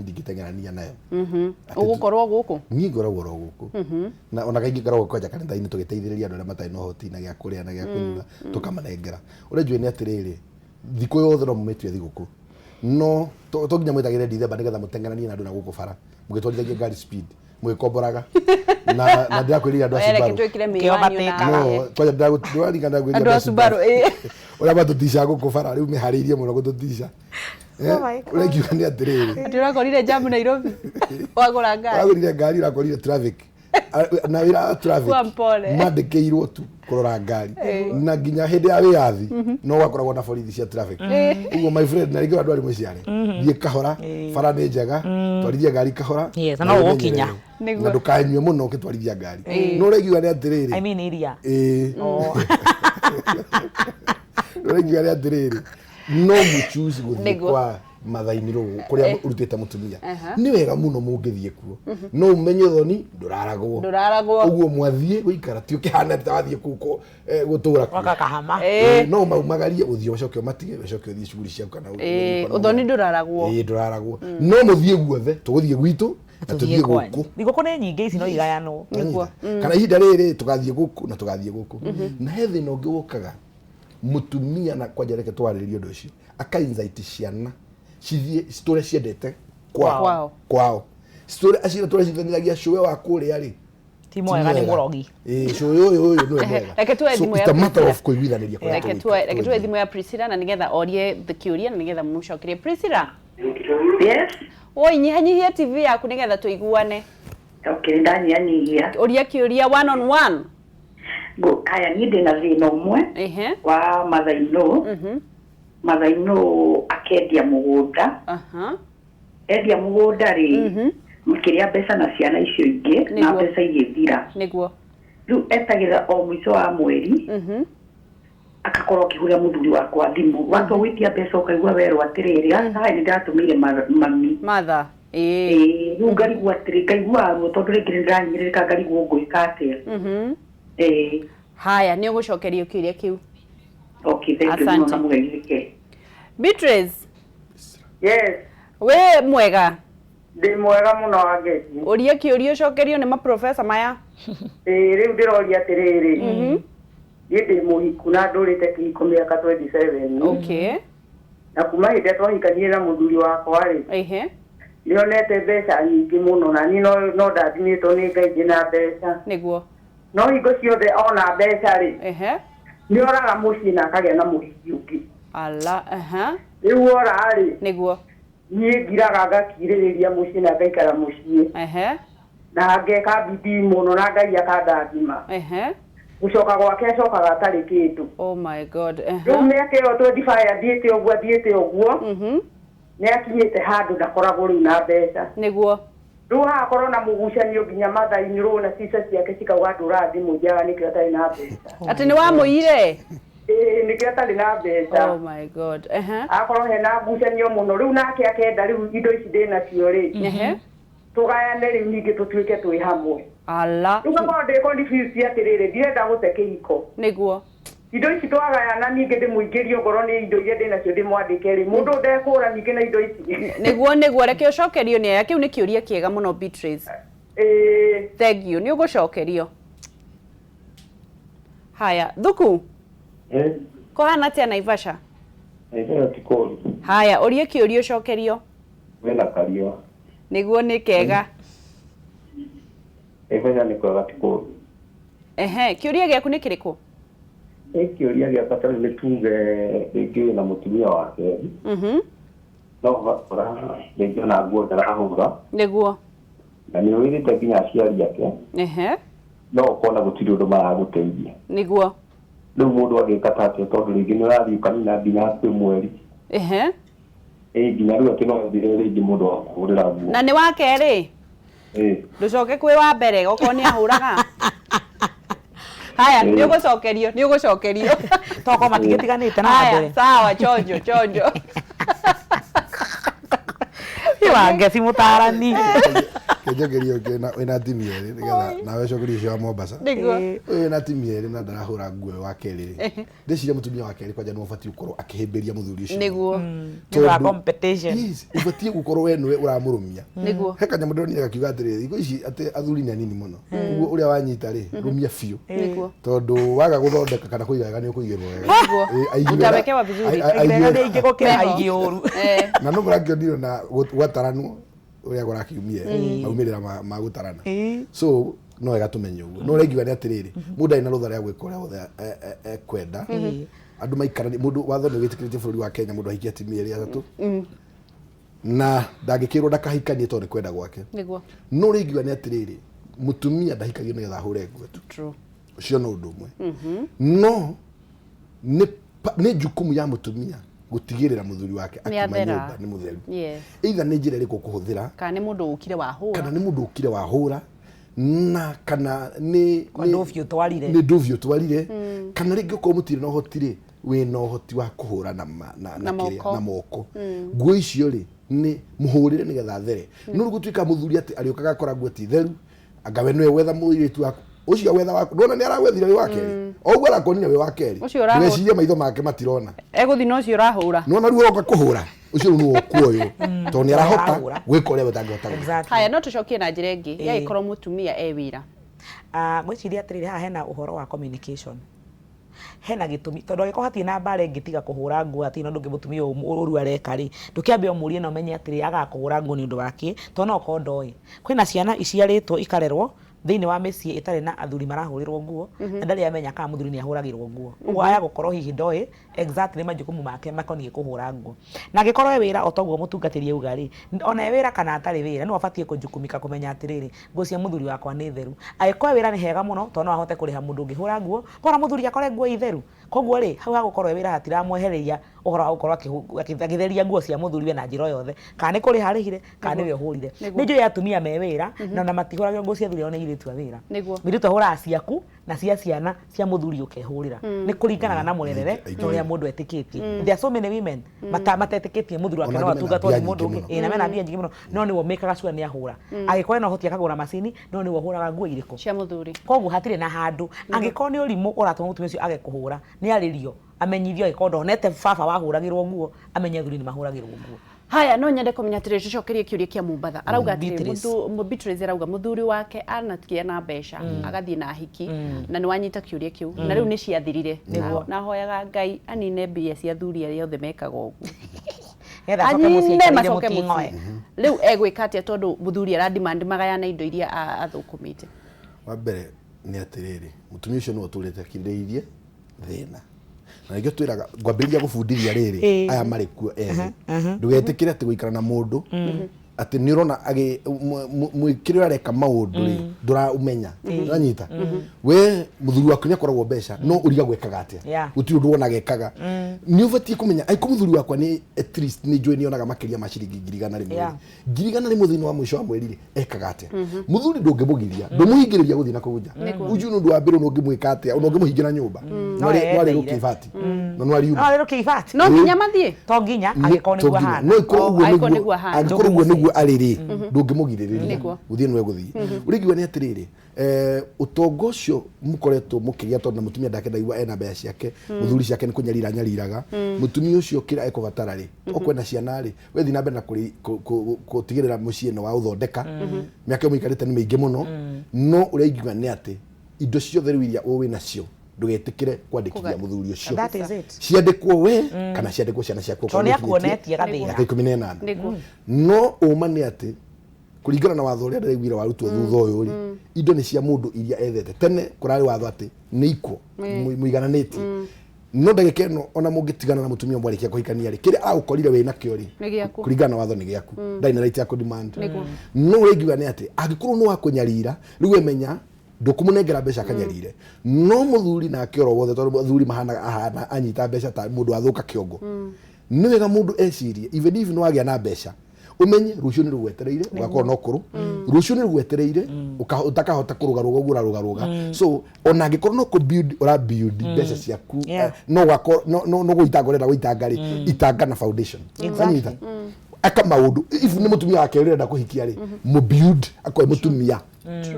ndingĩteng'erania nayo. Atĩ Ũgũkorwo gũkũ? Niĩ ngoragwo oro gũkũ, na ona kaingĩ ngoragwo kwanja kanitha-inĩ tũgĩteithĩrĩria andũ arĩa matarĩ na ũhoti na gĩa kũrĩa na gĩa kũnyua, tũkamanengera. Ũrĩa njũĩ nĩ atĩrĩrĩ, thikũ yothe no mũmĩtue thigũkũ, no to nginya mwĩtagĩre Dithemba nĩgetha mũteng'eranie na andũ na gũkũ bara mũgĩtwarithagia ngari speed mũgĩkomboraga, na ndĩrakwĩrire andũ a Reke Subaru. twĩkĩre mĩwani Ũkĩobatĩkaga. ona. No kwanja ndĩrarika ndakwĩrire Andũ a Subaru, ĩ. Ũrĩa matũticaga gũkũ bara rĩu meharĩirie mũno gũtũtica. Oh my God. Ũrĩa ingiuga nĩ atĩrĩrĩ, Atĩ ũrakorire jamu Nairobi wagũra ngari? Ũragũrire ngari, ũrakorire traffic. Na wĩra wa traffic Kuwa mpole. mandĩkĩirwo tu kũrora ngari, na nginya hĩndĩ ya wĩyathi no gwakoragwo na borithi cia traffic. Ũguo my friend, na rĩngĩ andũ arĩ mũciare, thiĩ kahora, bara nĩ njega, twarithia ngari kahora. Yes, na no ũgũkinya. Nĩguo. Na ndũkanyue mũno ũgĩtwarithia ngari. No ũrĩa ingiuga nĩ atĩrĩrĩ, I mean iria. Ĩĩ. Oh. Ũrĩa ingiuga nĩ atĩrĩrĩ, no mũchoose gũthiĩ Nĩguo. kwa mathainĩ rũgũ kũrĩa ũrutĩte mũtumia, nĩ wega mũno mũngĩthiĩ kuo, no ũmenye ũthoni ndũraragwo. Ndũraragwo. Ũguo mwathiĩ gũikara ti ũkĩhana ta wathiĩ kũu gũtũra kuo. Waka kahama. Ĩĩ, no maumagarie ũthiĩ, ũcoke ũmatige, ũcoke ũthiĩ shughuli ciaku kana Ĩĩ, ũthoni ndũraragwo. Ĩĩ, ndũraragwo. No mũthiĩ guothe, tũgũthiĩ gwitũ na tũthiĩ kwanyu. gũkũ. Thigũkũ nĩ nyingĩ ici no igayanwo. Nĩguo. Kana ihinda rĩrĩ tũgathiĩ gũkũ na tũgathiĩ gũkũ. Na he thĩna ũngĩ ũkaga, mũtumia, na kwanja reke twarĩrĩrie ũndũ ũcio, aka-incite ciana cithiĩ citũre ciendete kwao. Kwao. Kwao citũre acio tũre cithanithagia cũwe wa kũrĩa rĩ. Ti mwega, nĩ mũrogi. Ĩĩ, cũwe ũyũ nĩwe mwega. Reke tuoe So thimũ it's ya a matter Priscilla. of kũiguithanĩria kũrĩa Reke tũgũikara, tuoe tũgũthiĩ. thimũ ya Priscilla na nĩgetha orie kĩũria na nĩgetha mũcokerie. Priscilla. Yes. Woi, nyihanyihia TV yaku nĩgetha tũiguane. Okay, ndanyihanyihia. Ũria kĩũria one on one. Haya, niĩ ndĩna thĩna ũmwe wa mathainũ. Mathainũ akendia mũgũnda. Endia mũgũnda rĩ, makĩrĩa mbeca na ciana icio ingĩ na mbeca igĩthira. Rĩu etagĩrĩra o mũico wa mweri, akakorwo akĩhũrĩra mũthuri wakwa thimũ, watua gwĩtia mbeca ũkaigua werwo atĩrĩrĩ, aca, nĩ ndatũmĩire mami. Mother. Ĩĩ. Ĩĩ, rĩu ngarigwo atĩrĩ, ngaigua ruo tondũ rĩngĩ nĩ ndĩrahinyĩrĩrĩka, ngarigwo ngwĩka atĩa. Ĩĩ. Haya, nĩ ũgũcokerio kĩũria kĩu. Okay, thank you mũno Asante. na mũgeithĩke. Beatrice. Yes. Wĩ mwega? Ndĩ mwega mũno, Wangeci. Ũria kĩũria ũcokerio nĩ maprofesa maya. Ĩĩ, rĩu ndĩroria atĩrĩrĩ, niĩ ndĩ mũhiku na ndũrĩte kĩhiko mĩaka 27. Na kuma hĩndĩ ĩrĩa twahikanirie na mũthuri wakwa rĩ, nĩonete mbeca nyingĩ mũno, na niĩ no ndathimĩtwo nĩ Ngai ndĩna mbeca. No hingo ciothe ona mbeca rĩ, nĩ oraga mũciĩ na akagĩa na mũhiki ũngĩ. Ala, aha. Rĩu ora rĩ, niĩ ngiraga ngakirĩrĩria mũciĩ na ngaikara mũciĩ. Na ngeka bidii mũno na Ngai akandathima. Gũcoka gwake acokaga atarĩ kĩndũ. Oh my God. Rĩu mĩaka ĩyo 25 athiĩte ũguo, athiĩte ũguo, nĩ akinyĩte handũ ndakoragwo rĩu na mbeca. Rĩu hagakorwo na mũgucanio nginya mathainĩ rũũ, na cica ciake cikauga ndũraga thimũ njega, nĩkĩo atarĩ na mbeca. Atĩ nĩ wamũire? Ĩĩ, nĩkĩo atarĩ na mbeca. Oh my God. Akorwo hena ngucanio mũno rĩu, nake akenda rĩu indo ici ndĩnacio rĩ, tũgayane rĩu ningĩ tũtuĩke twĩ hamwe. Ala. Rĩu ngakorwo ndĩ confused atĩrĩrĩ, ndirenda gũte kĩhiko. Indo ici twagayana ningĩ ndĩmũingĩrie ongorwo nĩ indo iria ndĩnacio ndĩmwandĩke rĩ, mũndũ ndekũra ningĩ na indo ici. Nĩguo nĩguo, reke ũcokerio nĩ aya. Kĩu nĩ kĩũria kĩega mũno, Beatrice. Ĩĩ. Thank you, nĩ ũgũcokerio. Haya, Thuku. Kũhana atĩa Naivasha? Naivasha ti kũũru. Haya, ũrie kĩũria ũcokerio. Kwĩna kariũa. Nĩguo, nĩ kega. Naivasha nĩ kwega, ti kũũru. Ehe, kĩũria gĩaku nĩ kĩrĩkũ? Ĩ kĩũria gĩakwa, tarĩu nĩ tuge rĩngĩ wĩna mũtumia wa kerĩ, no ũgakora rĩngĩ ona nguo ndarahũra, na nĩ ũwĩrĩte nginya aciari ake, no ũkona gũtirĩ ũndũ maragũteithia. Rĩu mũndũ angĩka ta atĩa, tondũ rĩngĩ nĩ ũrathiĩ ũkanina nginya hakuhĩ mweri, ĩ nginya rĩu atĩ no ethire rĩngĩ mũndũ wa kũhũrĩra nguo. Na nĩ wa kerĩ? Ĩ. Ndũcoke kwĩ wa mbere okorwo nĩ ahũraga. Haya, nĩ ũgũcokerio, nĩ ũgũcokerio. Tokorwo matigĩtiganĩte na Haya, mbere. sawa, chonjo chonjo. Wangeci mũtarani. Kenjokerio wĩna atumia erĩ, nĩgetha nawe ũcokerio ũcio wa Mombasa. Nĩguo. Ũyũ wĩna atumia erĩ na ndarahũra nguo wa kerĩ rĩ, ndĩciria mũtumia wa kerĩ kwanja nĩwe ũbatiĩ gũkorwo akĩhĩmbĩria mũthuri ũcio. Nĩ ũndũ wa competition. Yes, ũbatiĩ gũkorwo we nĩwe ũramũrũmia. Nĩguo. He kanyamũ ndĩronire gakiuga atĩrĩrĩ, thikũ ici atĩ athuri nĩ anini mũno, ũguo ũrĩa wanyita rĩ, rũmia biũ, tondũ waga gũthondeka kana kũiga wega nĩ ũkũigĩrwo wega. Nĩguo. Ĩ, aigi wega- Utawekewa vizuri. ai- Wega wega. nĩ aingĩ gũkĩra Meho. aingĩ ũru. Na no mũrakĩonire na gwataranwo ũrĩa kũrakiumire maumĩrĩra ma gũtarana. So no wega tũmenye ũguo, no ũrĩa ingiuga nĩ atĩrĩrĩ, mũndũ arĩ na rũtha rĩa gwĩka ũrĩa wothe ekwenda. Andũ maikarani, mũndũ watho nĩ wĩtĩkĩrĩtie bũrũri wa Kenya mũndũ ahikie atumia erĩ, atatũ, na ndangĩkĩrwo ndakahikanie tondũ nĩ kwenda gwake. No ũrĩa ingiuga nĩ atĩrĩrĩ, mũtumia ndahikagio nĩgetha ahũre nguo tu. Ũcio no ũndũ ũmwe, no nĩ jukumu ya mũtumia gũtigĩrĩra mũthuri wake Nĩ akiuma athera. nyũmba nĩ mũtheru. Either nĩ njĩra ĩrĩkũ ũkũhũthĩra, Kana nĩ mũndũ ũkire wahũra. Kana nĩ mũndũ ũkire wahũra, na kana nĩ Kwa ndũbi ũtwarire. Nĩ ndũbi ũtwarire, kana rĩngĩ ũkorwo mũtirĩ na ũhoti rĩ, wĩna ũhoti wa kũhũra na Na kĩrĩa, moko. Na moko. Nguo icio rĩ, nĩ mũhũrĩre nĩgetha athere. No rĩu gũtuĩka mũthuri atĩ arĩũkaga akora nguo ti theru, anga we nĩwe gwetha mũirĩtu waku ũcio, gwetha waku, ndona nĩ aragwethire wĩ wa kerĩ, o ũguo arakuonire wĩ wa kerĩ. Ũcio ũrahũra. Ndũgecirie maitho make matirona. Egũthiĩ na ũcio ũrahũra. Nĩwona rĩu ũroka kũhũra ũcio, rĩu nĩwe ũkuoywo tondũ nĩ arahota Arahũra. gwĩka ũrĩa we ũtangĩhota gwĩka. Haya, no tũcokie na njĩra ĩngĩ. Yagĩkorwo mũtumia e wĩra. Ah, ngwĩciria atĩrĩrĩ, haha hena ũhoro wa communication, hena gĩtũmi, tondũ angĩkorwo hatirĩ na mbara ĩngĩtiga kũhũra nguo, hatirĩ na ũndũ ũngĩ mũtumia ũyũ ũru areka rĩ, ndũkĩambe ũmũrie na ũmenye atĩrĩ, agaga kũhũra nguo nĩ ũndũ wa kĩ, tondũ no ũkorwo ndoĩ. Kwĩna ciana iciarĩtwo ikarerwo thĩinĩ wa mĩciĩ ĩtarĩ na athuri marahũrĩrwo nguo, na ndarĩ amenya kana mũthuri nĩ ahũragĩrwo nguo. Ũguo aya gũkorwo hihi ndoĩ exactly majukumu make makoniĩ kũhũra nguo. Na angĩkorwo e wĩra, o toguo mũtungatĩri auga rĩ, ona e wĩra kana atarĩ wĩra, no abatiĩ kũjukumika kũmenya atĩrĩrĩ, nguo cia mũthuri wakwa nĩ theru. Angĩkorwo e wĩra nĩ hega mũno, tondũ no ahote kũrĩha mũndũ ũngĩhũra nguo, kora mũthuri akore nguo i theru. Koguo rĩ, hau hagũkorwo e wĩra hatiramwehereria ũhoro wa gũkorwo akĩtheria nguo cia mũthuriwe na njĩra o yothe, kana nĩ kũrĩha arĩhire, kana nĩwe ũhũrire. Nĩ njũĩ atumia me wĩra na ona matihũragĩrwo nguo cia athuri ao nĩ airĩtu a wĩra. Mũirĩtu ahũraga ciaku na cia ciana, cia mũthuri ũkehũrĩra. Nĩ kũringanaga na mũrerere na ũrĩa mũndũ etĩkĩtie. There are so many women matetĩkĩtie mũthuri wake Ona no angĩ mena atungatwo mbia nĩ mũndũ nyingĩ ũngĩ. mũno. Ĩĩ, na mena mbia nyingĩ mũno, no nĩwe ũmĩkaga sure nĩ ahũra. Angĩkorwo ena ũhoti akagũra macini, no nĩwe ũhũraga nguo irĩkũ cia mũthuri. Koguo hatirĩ na handũ. Angĩkorwo nĩ ũrimũ ũratũma mũtumia ũcio age kũhũra, nĩ arĩrio, amenyithio. Angĩkorwo ndonete baba wahũragĩrwo nguo, amenye athuri nĩ mahũragĩrwo nguo. Haya, no nyende kũmenya atĩrĩrĩ, tũcokerie kĩũria kĩa Mombatha. Arauga atĩrĩrĩ, Beatrice. Beatrice arauga mũthuri wake anakĩa na mbeca agathiĩ na hiki, na nĩ wanyita kĩũria kĩu, na rĩu nĩ ciathirire. Na hoyaga Ngai anine mbia cia athuri arĩa othe mekaga ũguo. Getha acoke mũciĩ Anine aikarĩire macoke mũting'oe. mũciĩ. Rĩu egwĩka atĩa, tondũ mũthuri aradimandi magayana indo iria athũkũmĩte? Wa mbere nĩ atĩrĩrĩ, mũtumia ũcio nĩwe ũtũrĩte akirĩrĩirie thĩna, na nĩkĩo twĩraga ngwambĩrĩria gũbundithia rĩrĩ, aya marĩ kuo ethĩ, ndũgetĩkĩre atĩ gũikara na mũndũ atĩ nĩ ũrona mwĩkĩre ũrĩa areka maũndũ rĩ, ndũraũmenya. Ũranyita, we mũthuri waku nĩ akoragwo mbeca, no ũrigagwo ekaga atĩa. Gũtirĩ ũndũ wonaga ekaga. Nĩ ũbatiĩ kũmenya angĩkorwo mũthuri wakwa nĩ at least nĩ njũĩ nĩ onaga makĩria ma ciringi 100,000 Yeah. 100,000 thĩinĩ wa mũico wa mweri rĩ, ekaga atĩa? Mũthuri ndũngĩmũgiria, ndũmũhingĩrĩria gũthiĩ na kũu nja. Uju nĩ ũndũ wa mbere, ũngĩmwĩka atĩa? Ona ũngĩmũhingĩra nyũmba, No no arĩ eyetheire. gũkĩbati. Na no ariuma. No rĩrũkie ibati. No nginya mathiĩ. To nginya angĩkorwo nĩguo ahana. No ikorwo ũguo nĩguo angĩkorwo ũguo nĩguo arĩ rĩ, ndũngĩmũgirĩrĩria. Gũthiĩ nĩwe gũthiĩ. Ũrĩa ingiuga nĩ atĩrĩrĩ, ũtonga ũcio mũkoretwo mũkĩgĩa tondũ na mũtumia ndake ndaigua ena mbeca ciake, mũthuri ciake nĩ kũnyarira nyariraga, mũtumia ũcio kĩrĩa ekũbatara rĩ, okorwo ena ciana rĩ, we thiĩ na mbere na gũtigĩrĩra mũciĩ nĩ wa ũthondeka, mĩaka ĩyo mũikarĩte nĩ mĩingĩ mũno, no ũrĩa ingiuga nĩ atĩ indo ciothe rĩu iria wĩ nacio ndũgetĩkĩre kwandĩkithia mũthuri ũcio. That is it. Ciandĩkwo we kana ciandĩkwo ciana ciaku okorwo nĩ Tondũ nĩakuonetie gathĩna. Mĩaka 18. No ũma nĩ atĩ kũringana na watho ũrĩa ndĩraiguire warutwo thutha ũyũ rĩ, indo nĩ cia mũndũ iria ethete. Tene kũrarĩ watho atĩ nĩ ikwo mũigananĩtie. No ndagĩka ĩno ona mũngĩtigana na mũtumia mwarĩkia kũhikania rĩ, kĩrĩa agũkorire wĩ nakĩo rĩ, kũringana na watho nĩ gĩaku. Ndarĩ na right ya kũ-demand. No ũrĩa ingiuga nĩ atĩ angĩkorwo nĩ wa kũnyarira, rĩu we menya ndũkũmũnengera mbeca akanyarire. No mũthuri nake oro wothe tondũ athuri mahanaga ahana anyita mbeca ta mũndũ athũka kĩongo. Nĩ wega mũndũ ecirie even if nĩ wagĩa na mbeca, umenye rũciũ nĩ rũgwetereire ũgakorwo no kũrũ, rũciũ nĩ rũgwetereire ũtakahota kũrũgarũga ũguo ũrarũgarũga. So ona angĩkorwo no kũ build ũra build mbeca ciaku, no ũgakorwo no gũitanga ũrenda gũitanga rĩ, itanga na foundation. Wanyita? Aka maũndũ if nĩ mũtumia wake ũrenda kũhikia rĩ, mũ build akorwo mũtumia.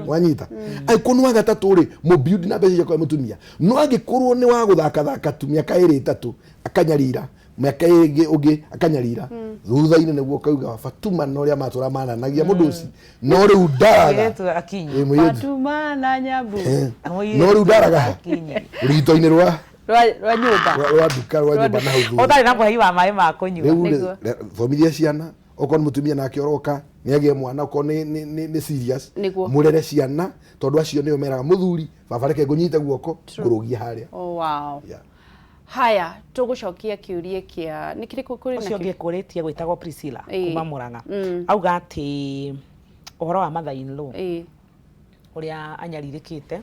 Wanyita? Angĩkorwo nĩ wa gatatũ rĩ, mũ build na mbeca ciakorwo mũtumia. No angĩkorwo nĩ wa gũthakathaka tu mĩaka ĩrĩ ĩtatũ akanyarira, mĩaka ĩngĩ ũngĩ akanyarira, thutha-inĩ nĩguo ũkauga Fatuma na ũrĩa matũra mananagia mũndũ ũcio, no rĩu ndaraga. Fatuma na Nyambu. No rĩu ndaraga rũgito-inĩ rwa rwa nyũmba, rwa nduka, rwa nyũmba na hau thutha. Ũtarĩ na mũhei wa maĩ ma kũnyua. Rĩu thomithia ciana, okorwo nĩ mũtumia nake ũroka nĩ agĩe mwana, okorwo nĩ serious, mũrere ciana tondũ acio nĩo meraga mũthuri baba reke ngũnyite guoko ngũrũgie harĩa. Oh wow. Haya, tũgũcokia kĩũria kĩa nĩ kĩrĩkũ kũrĩ nakĩo? Ũcio ũngĩ kũrĩtie gwĩtagwo Priscilla kuma Murang'a. Auga atĩ ũhoro wa mother in law ũrĩa anyarirĩkĩte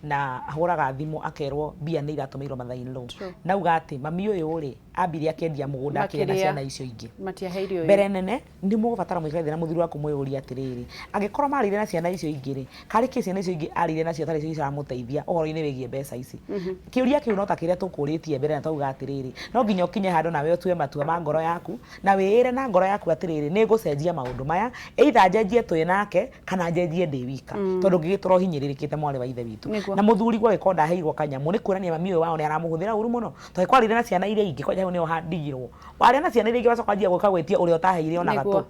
na ahũraga thimũ akerwo mbia nĩ iratũmĩirwo mother in law. Na auga atĩ mami ũyũ rĩ ambire akĩendia mũgũnda akĩrĩa na ciana icio ingĩ. Mbere nene nĩ mũgũbatara mũikare thĩ na mũthuri waku mwĩyũrie atĩrĩrĩ, angĩkorwo marĩire na ciana icio ingĩ rĩ, karĩ kĩ ciana icio ingĩ arĩire nacio tarĩ cio iramũteithia ũhoro-inĩ wĩgiĩ mbeca ici. Kĩũria kĩu no ta kĩrĩa tũkũrĩtie mbere na twauga atĩrĩrĩ, no nginya ũkinye handũ nawe ũtue matua ma ngoro yaku na wĩĩre na ngoro yaku atĩrĩrĩ, nĩ ngũcenjia maũndũ maya, either njenjie twĩ nake kana njenjie ndĩ wika, tondũ ngĩgĩtũra ũhinyĩrĩrĩkĩte mwarĩ wa ithe witũ. Na mũthuri gwagĩkorwo ndaheirwo kanyamũ nĩ kuonania mami ũyũ wao nĩ aramũhũthĩra ũru mũno, tondũ kwarĩire na ciana iria ingĩ kwanja hau nĩho handigirwo. Warĩa na ciana iria ingĩ wacoka wanjia gũka gwĩtia ũrĩa ũtaheire ona gatũ.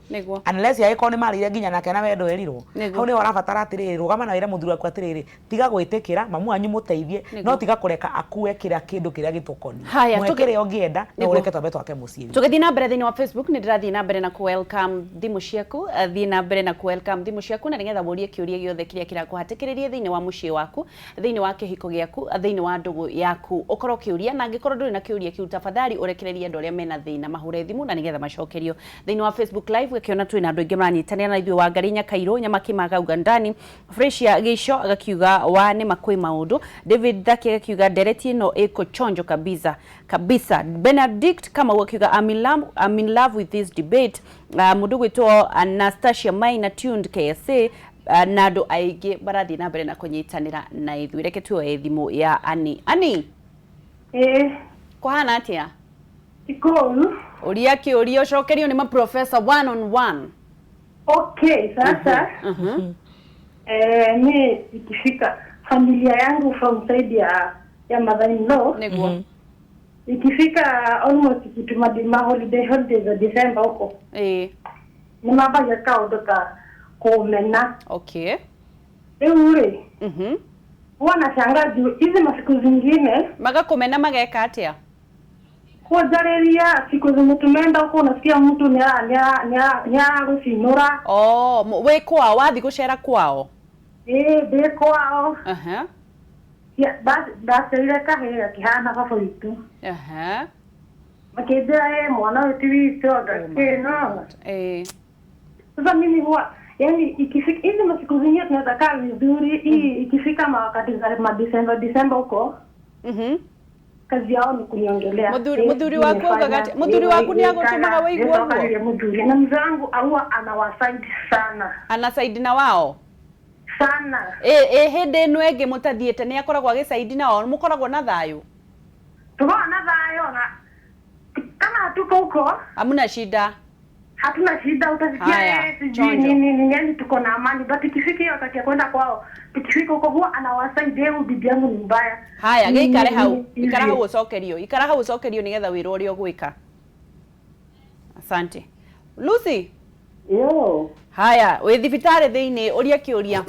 Unless angĩkorwo nĩ marĩire nginya nake na we ndwerirwo. Hau nĩho ũrabatara atĩrĩrĩ, rũgama na wĩre mũthuri waku atĩrĩrĩ, tiga gwĩtĩkĩra mamu wanyu mũteithie, no tiga kũreka akue kĩrĩa kĩndũ kĩrĩa gĩtũkoniĩ. Mũhe kĩrĩa ũngĩenda, no ũreke twambe twake mũciĩ. Tũgĩthiĩ na mbere thĩinĩ wa Facebook nĩ ndĩrathiĩ na mbere na kũ welcome thimũ ciaku, thiĩ na mbere na kũ welcome thimũ ciaku na nĩgetha wũrie kĩũria gĩothe kĩrĩa kĩrakũhatĩkĩrĩria thĩinĩ wa mũciĩ waku, thĩinĩ wa kĩhiko gĩaku, thĩinĩ wa ndũgũ yaku. Ũkorwo ũkĩũria, na angĩkorwo ndũrĩ na kĩũria kĩu tafadhali ũrekererie andũ arĩa mena thĩna mahũre thimũ na nĩgetha macokerio. Thĩinĩ wa Facebook live ũkĩona twĩna andũ aingĩ maranyitanĩra na ithuĩ, Wangari Nyakairũ, Nyamaki Magauga ndani, Fresia Gĩico agakiuga wa nĩ makwĩ maũndũ, David Thaki agakiuga ndereti ĩno ĩko chonjo kabisa kabisa, Benedict Kamau akiuga I'm in love with this debate, mũndũ gwĩtwo Anastasia Maina tuned KSA, na andũ aingĩ marathiĩ na mbere na kũnyitanĩra na ithuĩ. Reke tuoe thimũ ya Ani. Ani, kũhana atĩa? Ikũru. Ũria kĩũria ũcokerio nĩ maprofessor one on one. Okay, sasa ni ikifika familia yangu from side ya mother in law, nĩguo ikifika almost kitu ma holiday za December huko, ni mambagia kaũndũ ta kũmena. Okay. Rĩu rĩ, huwa nashangaa juu hizi masiku zingine magakumena mageka atĩa? Kujarĩria siku zenye tumeenda huko unasikia mtu ni aragũcinũra. Oh, wĩ kwao, wathiĩ gũcera kwao? Ndĩ kwao. Ndaciarire kahĩĩ gakĩhana baba witũ. Makĩnjĩra mwana ũyũ ti witũ, anga no. Sasa mimi huwa yani ikifika hizi masiku zingine tunaweza kaa vizuri, hii ikifika mawakati za ma December huko, kazi yao ni kuniongelea. Muthuri waku augaga muthuri waku ni agũtũmaga wĩigue ũguo? Muthuri na mzee wangu huwa anawasaidi sana. Anasaidi na wao? Sana. Hĩndĩ ĩno ĩngĩ mũtathiĩte nĩ akoragwo agĩcaidi na wao, mũkoragwo na thayũ? Tũkoragwo na thayũ, Kama hatuko huko hamna shida. Hatuna shida, utasikia sijui nini nini, yani tuko na amani. But ikifika hiyo wakati ya kwenda kwao, tukifika huko huwa anawasaidia. Huyu bibi yangu ni mbaya. Haya, gĩikare hau, ikara hau ũcokerio, ikara hau ũcokerio nĩgetha wĩrwo ũrĩa ũgwĩka. Asante. Lucy. Yo. Haya, wĩ thibitarĩ thĩinĩ, ũria kĩũria.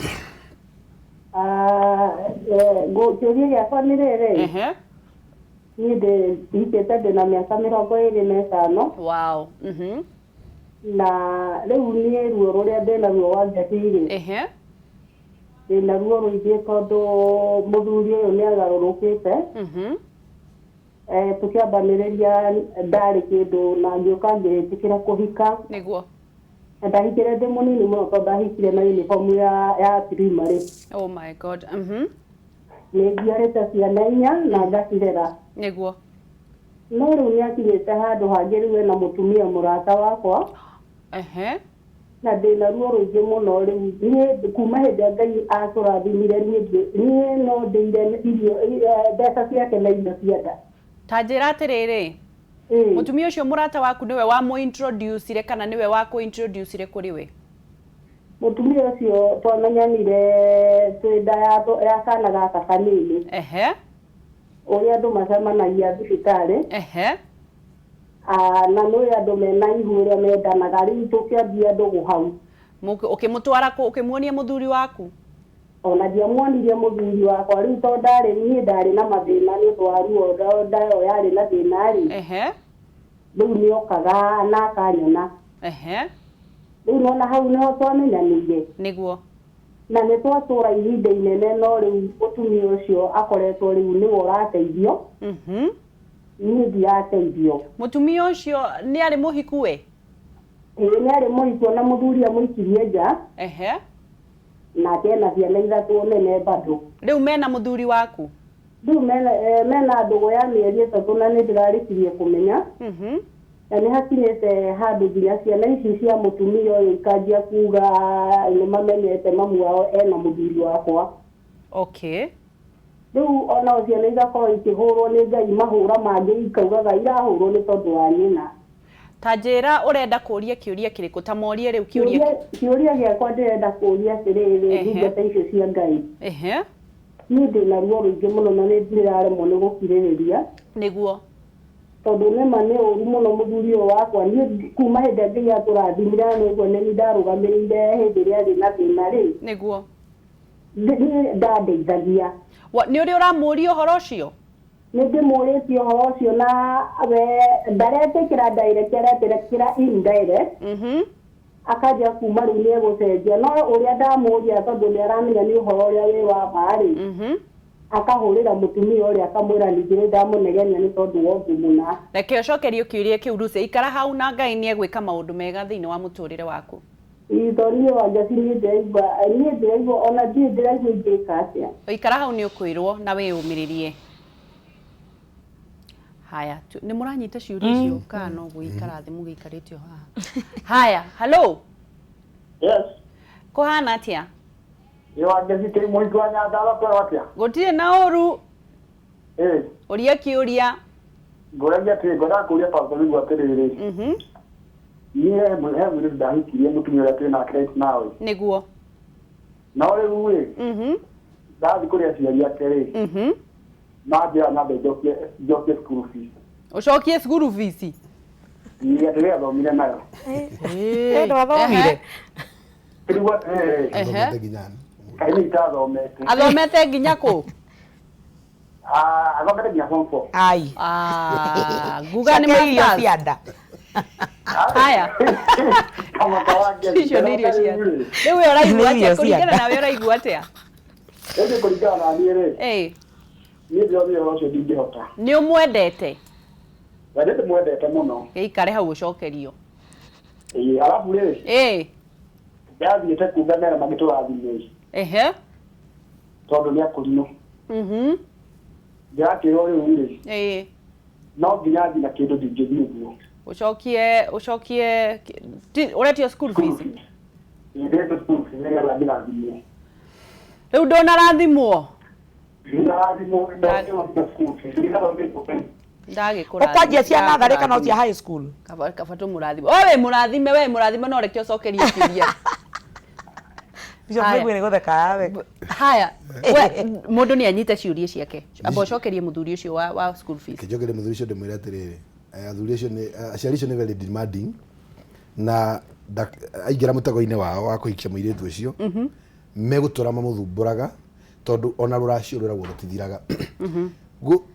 Kĩũria gĩakwa nĩ rĩrĩ. Niĩ ndĩhikĩte ndĩna mĩaka 25. Wow. Na rĩu niĩ ruo rũrĩa ndĩna ruo wa Njeci-rĩ, ndĩna ruo rũingĩ tondũ mũthuri ũyũ nĩ agarũrũkĩte. Tũkĩambanĩrĩria ndarĩ kĩndũ na ngĩũka ngĩĩtĩkĩra kũhika. Nĩguo. Na ndahikire ndĩ mũnini mũno tondũ ndahikire na uniform ya primary. Oh my God. Nĩ njiarĩte ciana 4 na ngacirera. Nĩguo. No rĩu nĩ akinyĩte handũ hangĩ rĩu ena mũtumia mũrata wakwa. Na ndĩna ruo rũingĩ mũno rĩu. Niĩ kuma hĩndĩ ĩrĩa Ngai atũrathimire niĩ no ndĩire irio mbeca ciake na irio cia nda. Ta njĩra atĩrĩrĩ, mũtumia ũcio mũrata waku nĩwe wamũ-introducire kana nĩwe wakũ-introducire kũrĩ we? Mũtumia ũcio twamenyanire twĩ nda ya kana gaka kanini. Ũrĩa andũ macemanagia thibitarĩ. Na nĩ andũ mena ihu ũrĩa mendanaga, rĩu tũkĩambia ndũgũ hau. Ũkĩmũtwara kũ, ũkĩmuonia mũthuri waku? Ona ndiamuonirie mũthuri wakwa rĩu tondũ ndarĩ niĩ ndarĩ na mathĩna nĩ ũndũ wa ruo nda ĩyo yarĩ na thĩna rĩ. Rĩu nĩokaga na akanyona. Rĩu nona hau nĩho twamenyanĩire. Nĩguo. Na nĩ twatũra ihinda inene no rĩu mũtumia ũcio akoretwo rĩu nĩwe ũrateithio. Niĩ ndirateithio. Mũtumia ũcio nĩ arĩ mũhiku we? Ĩĩ nĩ arĩ mũhiku na mũthuri amũikirie nja. Nake ena ciana 3 nene bado. Rĩu mena mũthuri waku? Rĩu mena ndũgũ ya mĩeri 3 na nĩ ndĩrarĩkirie kũmenya. Na nĩ hakinyĩte handũ nginya ciana ici cia mũtumia ũyũ ikanjia kuga nĩ mamenyete mamu wao ena mũthuri wakwa. Okay. Rĩu ona ciana igakorwo ikĩhũrwo nĩ Ngai mahũra mangĩ ikaugaga irahũrwo nĩ tondũ wa nyina. Ta njĩra ũrenda kũria kĩũria kĩrĩkũ, ta morie rĩu kĩũria. Kĩũria gĩakwa ndĩrenda kũria atĩrĩrĩ, ndungata icio cia Ngai. Niĩ ndĩna ruo rũingĩ mũno na nĩ ndĩraremwo nĩ gũkirĩrĩria. Nĩguo. Tondũ nĩma nĩ ũru mũno mũthuri ũyũ wakwa. Niĩ kuma hĩndĩ ĩrĩa Ngai atũrathimire na nĩguo nĩ ndarũgamĩrĩire hĩndĩ ĩrĩa arĩ na thĩna rĩ. Nĩguo. Niĩ ndandeithagia. Nĩ ũrĩ ũramũria ũhoro ũcio? Nĩ ndĩmũrĩtie ũhoro ũcio na we ndaretĩkĩra direct, aretĩkĩra indirect. Akanjia kuma rĩu nĩ egũcenjia, no ũrĩa ndamũria tondũ nĩ aramenya nĩ ũhoro ũrĩa wĩ wa ma rĩ. Akahũrĩra mũtumia ũrĩa akamwĩra ningĩ nĩ ndamũnegenia nĩ tondũ wa ũndũ mũna. Reke ũcokerio kĩũria kĩu Lucy, ikara hau na Ngai nĩ egwĩka maũndũ mega thĩinĩ wa mũtũrĩre waku. Ĩĩ niĩ Wangeci niĩ ndĩraigua ona ndiĩ ndĩraigua ingĩka atĩa. Ikara hau nĩ ũkwĩrwo na wĩyũmĩrĩrie. Haya, nĩ mũranyita ciũria icio kana no gũikara thĩ mũgĩikarĩte o haha? Haya, hello. Yes. Kũhana atĩa? Ĩ Wangeci kĩ mũhiki wa Nyandarua kwĩrwo atĩa? Gũtirĩ na ũru. Ũria kĩũria. Ngũragia atĩrĩ, ngwendaga kũria Pastor Wigũ atĩrĩrĩ. Niĩ he mũirĩtu ndahikirie mũtumia ũrĩa twĩ nake right now. Nĩguo. No rĩu rĩ, ndathiĩ kũrĩ aciari ake rĩ, manjĩra nyambe njokie school fees. Ũcokie school fees? Ĩĩ atĩrĩ athomire nayo. Ndwathomire? Rĩu atĩrĩrĩ, kaĩ niĩ itathomete. Athomete nginya kũ? Athomete nginya form 4. Ai. Nguga nĩ masters. Haya. Icio nĩ irio cia nda. Rĩu we ũraigua atĩa? Kũringana nawe ũraigua atĩa? Rĩu kũringana na niĩ rĩ, niĩ ndĩronire ũhoro ũcio ndingĩhota. Nĩ ũmwendete? We nĩ ndĩmwendete mũno. Gĩikare hau ũcokerio. Ĩĩ, arabu rĩ, ndathiĩte kuga mera magĩtũrathime. Tondũ nĩ akũrinũ. Ndĩrakĩrwo rĩu rĩ, no nginya thiĩ na kĩndũ ndingĩthiĩ ũguo. Ũcokie ũretio school fees? Ndĩretio school fees nĩgetha ndĩrathimwo. Rĩu ndũnarathimwo? Ndinarathimwo, ndĩretio school fees. Ndagĩkũrathima. Ũkwanjia cia natharĩ kana o cia high school? Kaba kaba tũmũrathime. We wĩ mũrathime, we mũrathime no reke ũcokerie kĩũria. Bishop Haya. Mĩgwi nĩ gũtheka aratheka. Haya, we mũndũ nĩ anyite ciũria ciake. Amba ũcokerie mũthuri ũcio wa, wa school fees. Kĩnjokerie mũthuri ũcio ndĩmwĩre atĩrĩrĩ, athuri acio nĩ aciari acio nĩ very demanding na aingĩra mũtego-inĩ wao wa kũhikia mũirĩtu ũcio, megũtũra mamũthumbũraga tondũ ona rũracio rwĩragwo rũtithiraga.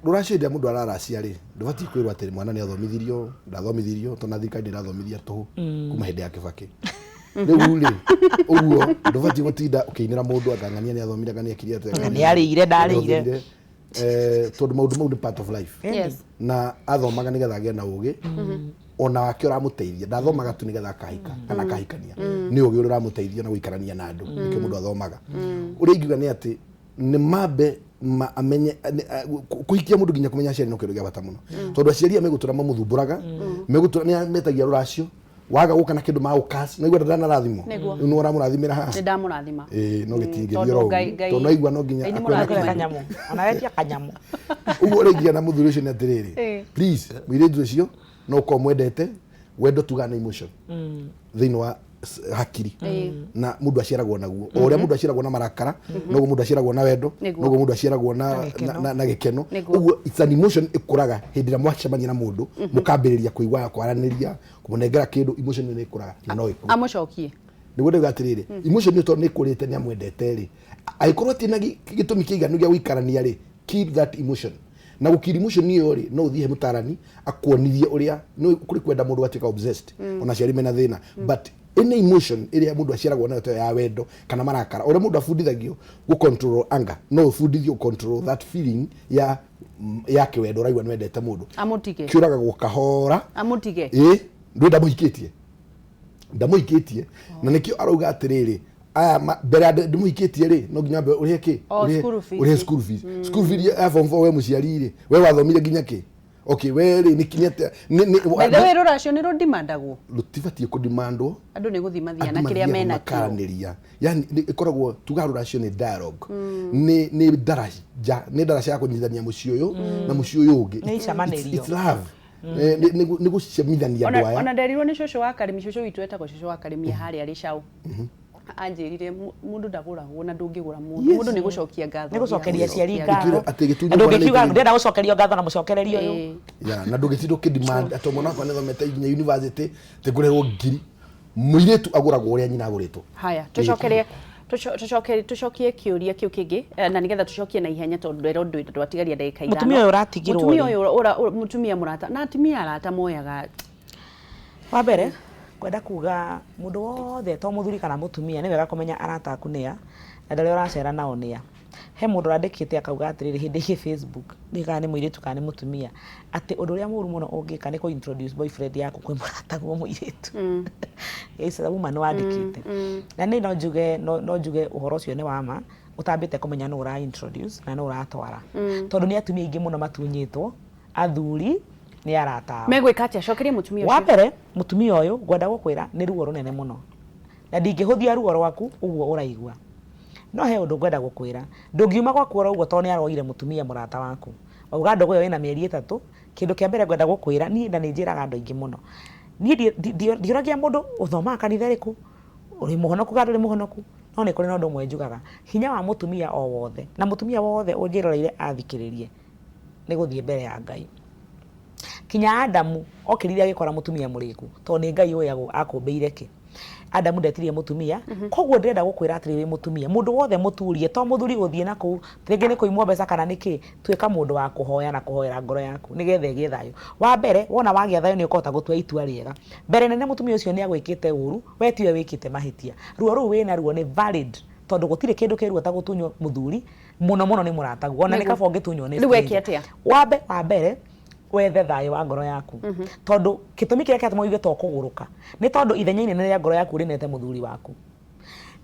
Rũracio hĩndĩ ĩrĩa mũndũ araracia rĩ, ndũbatiĩ kwĩrwo atĩ mwana nĩ athomithirio, ndathomithirio, tondũ na thirikari ndĩrathomithia tũhũ kuma hĩndĩ ya Kĩbakĩ. Rĩu rĩ, ũguo ndũbatiĩ gũtinda ũkĩinĩra mũndũ anga ng'ania nĩ athomire, anga nĩ ekire atĩa, Anga nĩ arĩire, ndarĩire. Tondũ maũndũ mau nĩ part of life. Na athomaga nĩgetha agĩe na ũgĩ ona wake ũramũteithia, ndathomaga tu nĩgetha akahika kana akahikania, nĩ ũgĩ ũrĩa ũramũteithia na gũikarania na andũ, nĩkĩo mũndũ athomaga. Ũrĩa ingiuga nĩ atĩ nĩ mambe ma amenye kũhikia mũndũ nginya kũmenya aciari no kĩndũ gĩa bata mũno, tondũ aciari aya megũtũra mamũthumbũraga, megũtũra nĩ metagia rũracio, waga gũka na kĩndũ magũkas na igua ndanarathimwo, rĩu nĩ ũramũrathimĩra haha. Nĩ ndamũrathima. Ĩĩ no gĩtingĩthiĩ oro ũguo, tondũ no aigua no nginya Ngai nĩ akue na mũrathime. Kanyamũ. Ona wetia kanyamũ. Ũguo ũrĩa ingiuga na mũthuri ũcio nĩ atĩrĩrĩ, please, mũirĩtu ũcio no ũkorwo mwendete, wendo tugaga nĩ emotion thĩinĩ wa hakiri, na mũndũ aciaragwo naguo, o ũrĩa mũndũ aciaragwo na marakara noguo mũndũ aciaragwo na wendo, noguo mũndũ aciaragwo na gĩkeno. Ũguo it's an emotion ĩkũraga hĩndĩ ĩrĩa mwacemania na mũndũ, mũkambĩrĩria kũigua kwaranĩria, kũmũnengera kĩndũ, emotion ĩyo nĩ ĩkũraga na no ĩkũre. Amũcokie. Nĩguo ndauga atĩrĩrĩ, emotion ĩyo tondũ nĩ ĩkũrĩte nĩ amwendete rĩ, angĩkorwo atirĩ na gĩtũmi kĩiganu gĩa gũikarania rĩ, keep that emotion. Na gũkiri emotion ĩyo rĩ, no ũthiĩ he mũtarani akuonithie ũrĩa no kũrĩ kwenda mũndũ atuĩka obsessed, ona aciari mena thĩna, but any emotion ĩrĩa mũndũ aciaragwo nayo ta ya wendo kana marakara, ũrĩa mũndũ abundithagio gũ control anger, no ũbundithio control that feeling ya ya kĩwendo ũraigua nĩ wendete mũndũ. Amũtige. Kĩũragagwo kahora. Amũtige. Ĩ ndũĩ ndamũhikĩtie, ndamũhikĩtie, na nĩkĩo arauga atĩrĩrĩ, aya mbere ya ndĩmũhikĩtie rĩ, no nginya ũrĩhe kĩ? School fees. Ũrĩhe school fees. School fees ya form 4, we mũciari rĩ, we wathomire nginya kĩ? Okay, we rĩ nĩ kinya atĩa? By the way, rũracio nĩ rũdimandagwo? Rũtibatiĩ kũdimandwo. Andũ nĩ gũthiĩ mathiaga Andũ na kĩrĩa mathiaga menakĩo. makaranĩria, yani ĩkoragwo tuga rũracio nĩ dialogue, nĩ ndaraja, nĩ ndaraca ya kũnyitithania mũciĩ ũyũ na mũciĩ ũyũ ũngĩ. Nĩ icemanĩrio. It's love. Nĩ gũcemithania andũ aya. Ona nderirwo nĩ cũcũ wa Karĩmi, cũcũ witũ etagwo cũcũ wa Karĩmi harĩa Rĩcaũ. Anjĩrire mũndũ ndagũragwo na ndũngĩgũra mũndũ. Mũndũ nĩ gũcokia ngatho. Nĩ gũcokeria aciari Gĩtuĩro ngatho. atĩ gĩtunywo Na mwana ndũngĩkiuga nĩ ndĩrenda gũcokerio ngatho na mũcokererie ũyũ. Ya, na ndũngĩtinda ũkĩdemand atĩ mwana wakwa nĩathomete nginya university tĩngũrĩrwo ngiri. Mũirĩtu agũragwo ũrĩa nyina agũrĩtwo. Haya, tũcokerie tũcokie kĩũria kĩu kĩngĩ, na nĩgetha tũcokie na ihenya tondũ ndĩrwo ndwatigaria ndagĩka ithano. Mũtumia ũyũ ũratigirwo Mũtumia rĩ? ũyũ mũtumia mũrata na atumia arata moyaga. Wa mbere kwenda kuga mũndũ wothe to mũthuri kana mũtumia nĩ wega kũmenya arata aku nĩa na andũ arĩa ũracera nao nĩa. He mũndũ ũrandĩkĩte akauga atĩrĩrĩ hĩndĩ ĩngĩ Facebook, ndiũĩ kana nĩ mũirĩtu kana nĩ mũtumia, atĩ ũndũ ũrĩa mũũru mũno ũngĩka nĩ kũ introduce boyfriend yaku kwĩ mũrataguo mũirĩtu. Yes, a woman wandĩkĩte. Na niĩ no njuge, no njuge ũhoro ũcio nĩ wa ma, ũtambĩte kũmenya nũ ũra introduce na nũ ũratwara. Tondũ nĩ atumia aingĩ mũno matunyĩtwo, athuri nĩ arata ao. Megwĩka atĩa? Cokeria mũtumia Wa ũcio. mbere, mũtumia ũyũ ngwenda gũkwĩra nĩ ruo rũnene mũno. Na ndingĩhũthia ruo rwaku ũguo ũraigua. No he ũndũ ngwenda gũkwĩra. Ndũngiuma gwaku oro ũguo tondũ nĩ aroire mũtumia mũrata waku. Wauga ndũgũ ĩyo ĩna mĩeri 3, kĩndũ kĩa mbere ngwenda gũkwĩra, niĩ na nĩ njĩraga andũ aingĩ mũno. Niĩ ndiũragia mũndũ ũthomaga kanitha ĩrĩkũ, ũrĩ mũhonoku kana ndũrĩ mũhonoku, no nĩ kũrĩ na ũndũ ũmwe njugaga. Hinya wa mũtumia o wothe, na mũtumia wothe ũnjĩroreire athikĩrĩrie, nĩ gũthiĩ mbere ya Ngai. Kinya Adamu okĩrire agĩkora mũtumia mũrĩku, tondũ nĩ Ngai ũĩ akũmbĩire kĩ. Adamu ndetirie mũtumia, koguo ndĩrenda gũkwĩra atĩrĩ wĩ mũtumia, mũndũ wothe mũturie, to mũthuri gũthiĩ na kũu, rĩngĩ nĩ kũimwo mbeca kana nĩ kĩ, tuĩka mũndũ wa kũhoya na kũhoera ngoro yaku nĩgetha ĩgĩe thayũ. Wa mbere, wona wagĩa thayũ nĩ ũkũhota gũtua itua rĩega. Mbere nene mũtumia ũcio nĩ agwĩkĩte ũru, we tiwe wĩkĩte mahĩtia. Ruo rũu wĩna ruo nĩ valid, tondũ gũtirĩ kĩndũ kĩruo ta gũtunywo mũthuri, mũno mũno nĩ mũrataguo, ona nĩ kaba ũngĩtunywo nĩ Rĩu weke stranger. atĩa? Wambe wa mbere wethe thayũ wa ngoro yaku, tondũ gĩtũmi kĩrĩa kĩratũma ũigue to kũgũrũka nĩ tondũ ithenya inene rĩa ngoro yaku rĩnete mũthuri waku.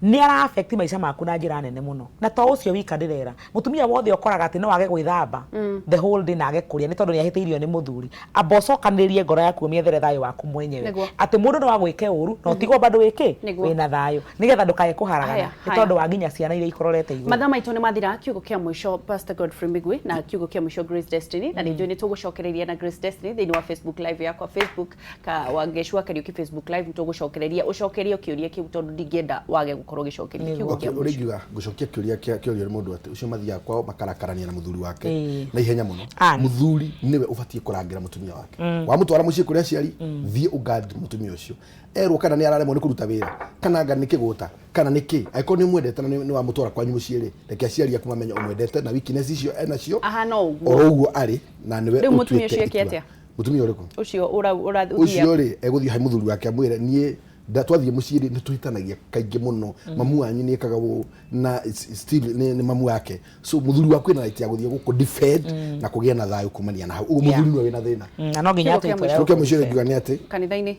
Nĩ ara affect maica maku na njĩra nene mũno. Na to ũcio wika ndĩrera, mũtumia wothe ũkoraga atĩ no age gwĩthamba the whole day na age kũrĩa nĩ tondũ nĩ ahĩtĩirio nĩ mũthuri, amba ũcokanĩrĩrie ngoro yaku ũmĩethere thayũ waku mwenyewe. Atĩ mũndũ no agwĩke ũru na ũtigwo bado wĩkĩ wĩna thayũ, nĩgetha ndũkae kũharagana nĩ tondũ wa nginya ciana iria ikororete igũrũ. Mathaa maitũ nĩ mathira. Kiugo kĩa mũico Pastor Godfrey Migwi na kiugo kĩa mũico Grace Destiny, na nĩ njũĩ nĩ tũgũcokereria na Grace Destiny thĩinĩ wa Facebook live yakwa, Facebook ka Wangechu wa Kariuki Facebook live, nĩ tũgũcokereria ũcokerie kĩũria kĩu tondũ ndingĩenda wage gũkorwo ũgĩcokeria kiugo kĩa mũico. Ũrĩa ingiuga ngũcokia kĩũria kĩa kĩũrio nĩ mũndũ atĩ ũcio mathiaga kwao makarakarania na mũthuri wake na ihenya mũno. Mũthuri nĩwe ũbatiĩ kũrangĩra mũtumia wake. Wamũtwara mũciĩ kũrĩ aciari, thiĩ ũgandi mũtumia ũcio. Erwo kana nĩ araremwo nĩ kũruta wĩra, kana anga nĩ kĩgũta, kana nĩ kĩ. Angĩkorwo nĩ ũmwendete na nĩ wamũtwara kwanyu mũciĩ rĩ, reke aciari aku mamenye ũmwendete na weakness icio enacio. Ahana ũguo. Oro ũguo arĩ na nĩwe Rĩu mũtumia ũcio eke atĩa? Mũtumia ũrĩkũ? Ũcio ũra ũcio rĩ egũthiĩ harĩ mũthuri wake amwĩre niĩ twathiĩ mũciĩ rĩ nĩ tũhĩtanagia kaingĩ mũno, mamu wanyu nĩ ekaga ũũ na still nĩ mamu wake, so mũthuri waku ena right ya gũthiĩ gũkũ defend na kũgĩa na thayũ kumania na hau. Ũguo mũthuri nĩwe wĩna thĩna. Na no nginya atue itua rĩa mũico ingiuga nĩ atĩ kanitha-inĩ,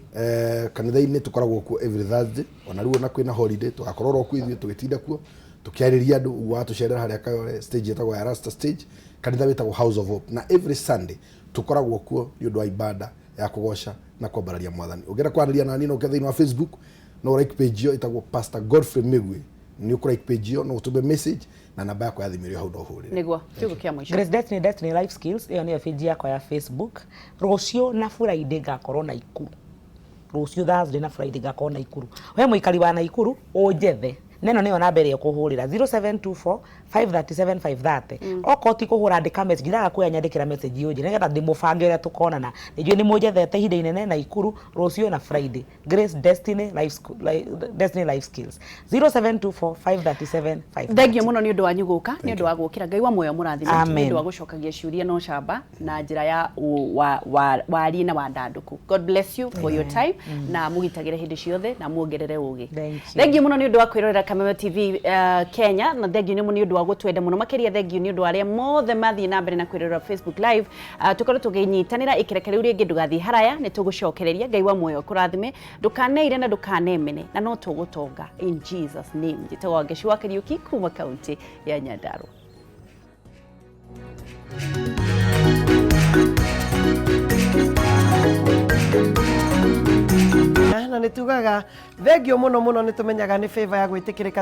kanitha-inĩ tũkoragwo kuo every Thursday, ona rĩu ona kwĩna holiday tũgakorwo oro kuo ithuĩ tũgĩtinda kuo tũkĩarĩria andũ. Ũguo watũcerera harĩa Kayole stage ĩtagwo ya Rasta stage, kanitha wĩtagwo House of Hope, na every Sunday tũkoragwo kuo nĩ ũndũ wa ibada ya kũgoca na kwambararia mwathani. Ũngĩenda kwaranĩria na niĩ no ũke thĩinĩ wa Facebook, no like page ĩyo ĩtagwo Pastor Godfrey Migwi, nĩ ũkũ like page ĩyo, no ũtũme message na namba yakwa ya thimũ ĩrĩ hau no ũhũrĩre. Nĩguo kiugo kĩa mũico. Grace Destiny, Destiny Life Skills, ĩyo nĩyo page yakwa ya Facebook. Rũciũ na Friday ngakorwo Naikuru. Rũciũ Thursday na Friday ngakorwo Naikuru. We mũikari wa Naikuru ũnjethe. Neno nĩyo namba ĩrĩa ũkũhũrĩra 0724 537 530. Okorwo ti kũhũra andĩka message, ndaga kuoya nyandĩkĩra message ũnjĩre nĩgetha ndĩmũbange ũrĩa tũkonana. Nĩnjũĩ nĩ mũnjethete ihinda inene Naikuru rũciũ na Friday. Grace Destiny Life School, Destiny Life Skills 0724 537 530. Thengiũ mũno nĩ ũndũ wanyu gũka, nĩ ũndũ wa gũkĩra. Ngai wa muoyo mũrathime, nĩ ũndũ wa gũcokagia ciũria na ũcamba na njĩra ya warie na wandandũku. God bless you for your time, na mũgitagĩre hĩndĩ ciothe na muongerere ũgĩ. Thengiũ mũno nĩ ũndũ wa kwĩrorera Kameme TV Kenya, na thengiũ nĩ ũndũ wa gũtwenda mũno makĩria. Thengiũ nĩ ũndũ wa arĩa mothe mathiĩ na mbere na kwĩrorera Facebook live. Tũkorwo tũkĩnyitanĩra ikereka rĩu rĩngĩ, ndũgathiĩ haraya, nĩ tũgũcokereria. Ngai wa muoyo kũrathime, ndũkaneire na ndũkanemene, na no tũgũtonga in Jesus name. Njĩtagwo Wangechi wa Kariuki kuma kaunti ya Nyandarua. Na nĩ tugaga thengio mũno mũno, nĩ tũmenyaga nĩ favor ya gwĩtĩkĩrĩka.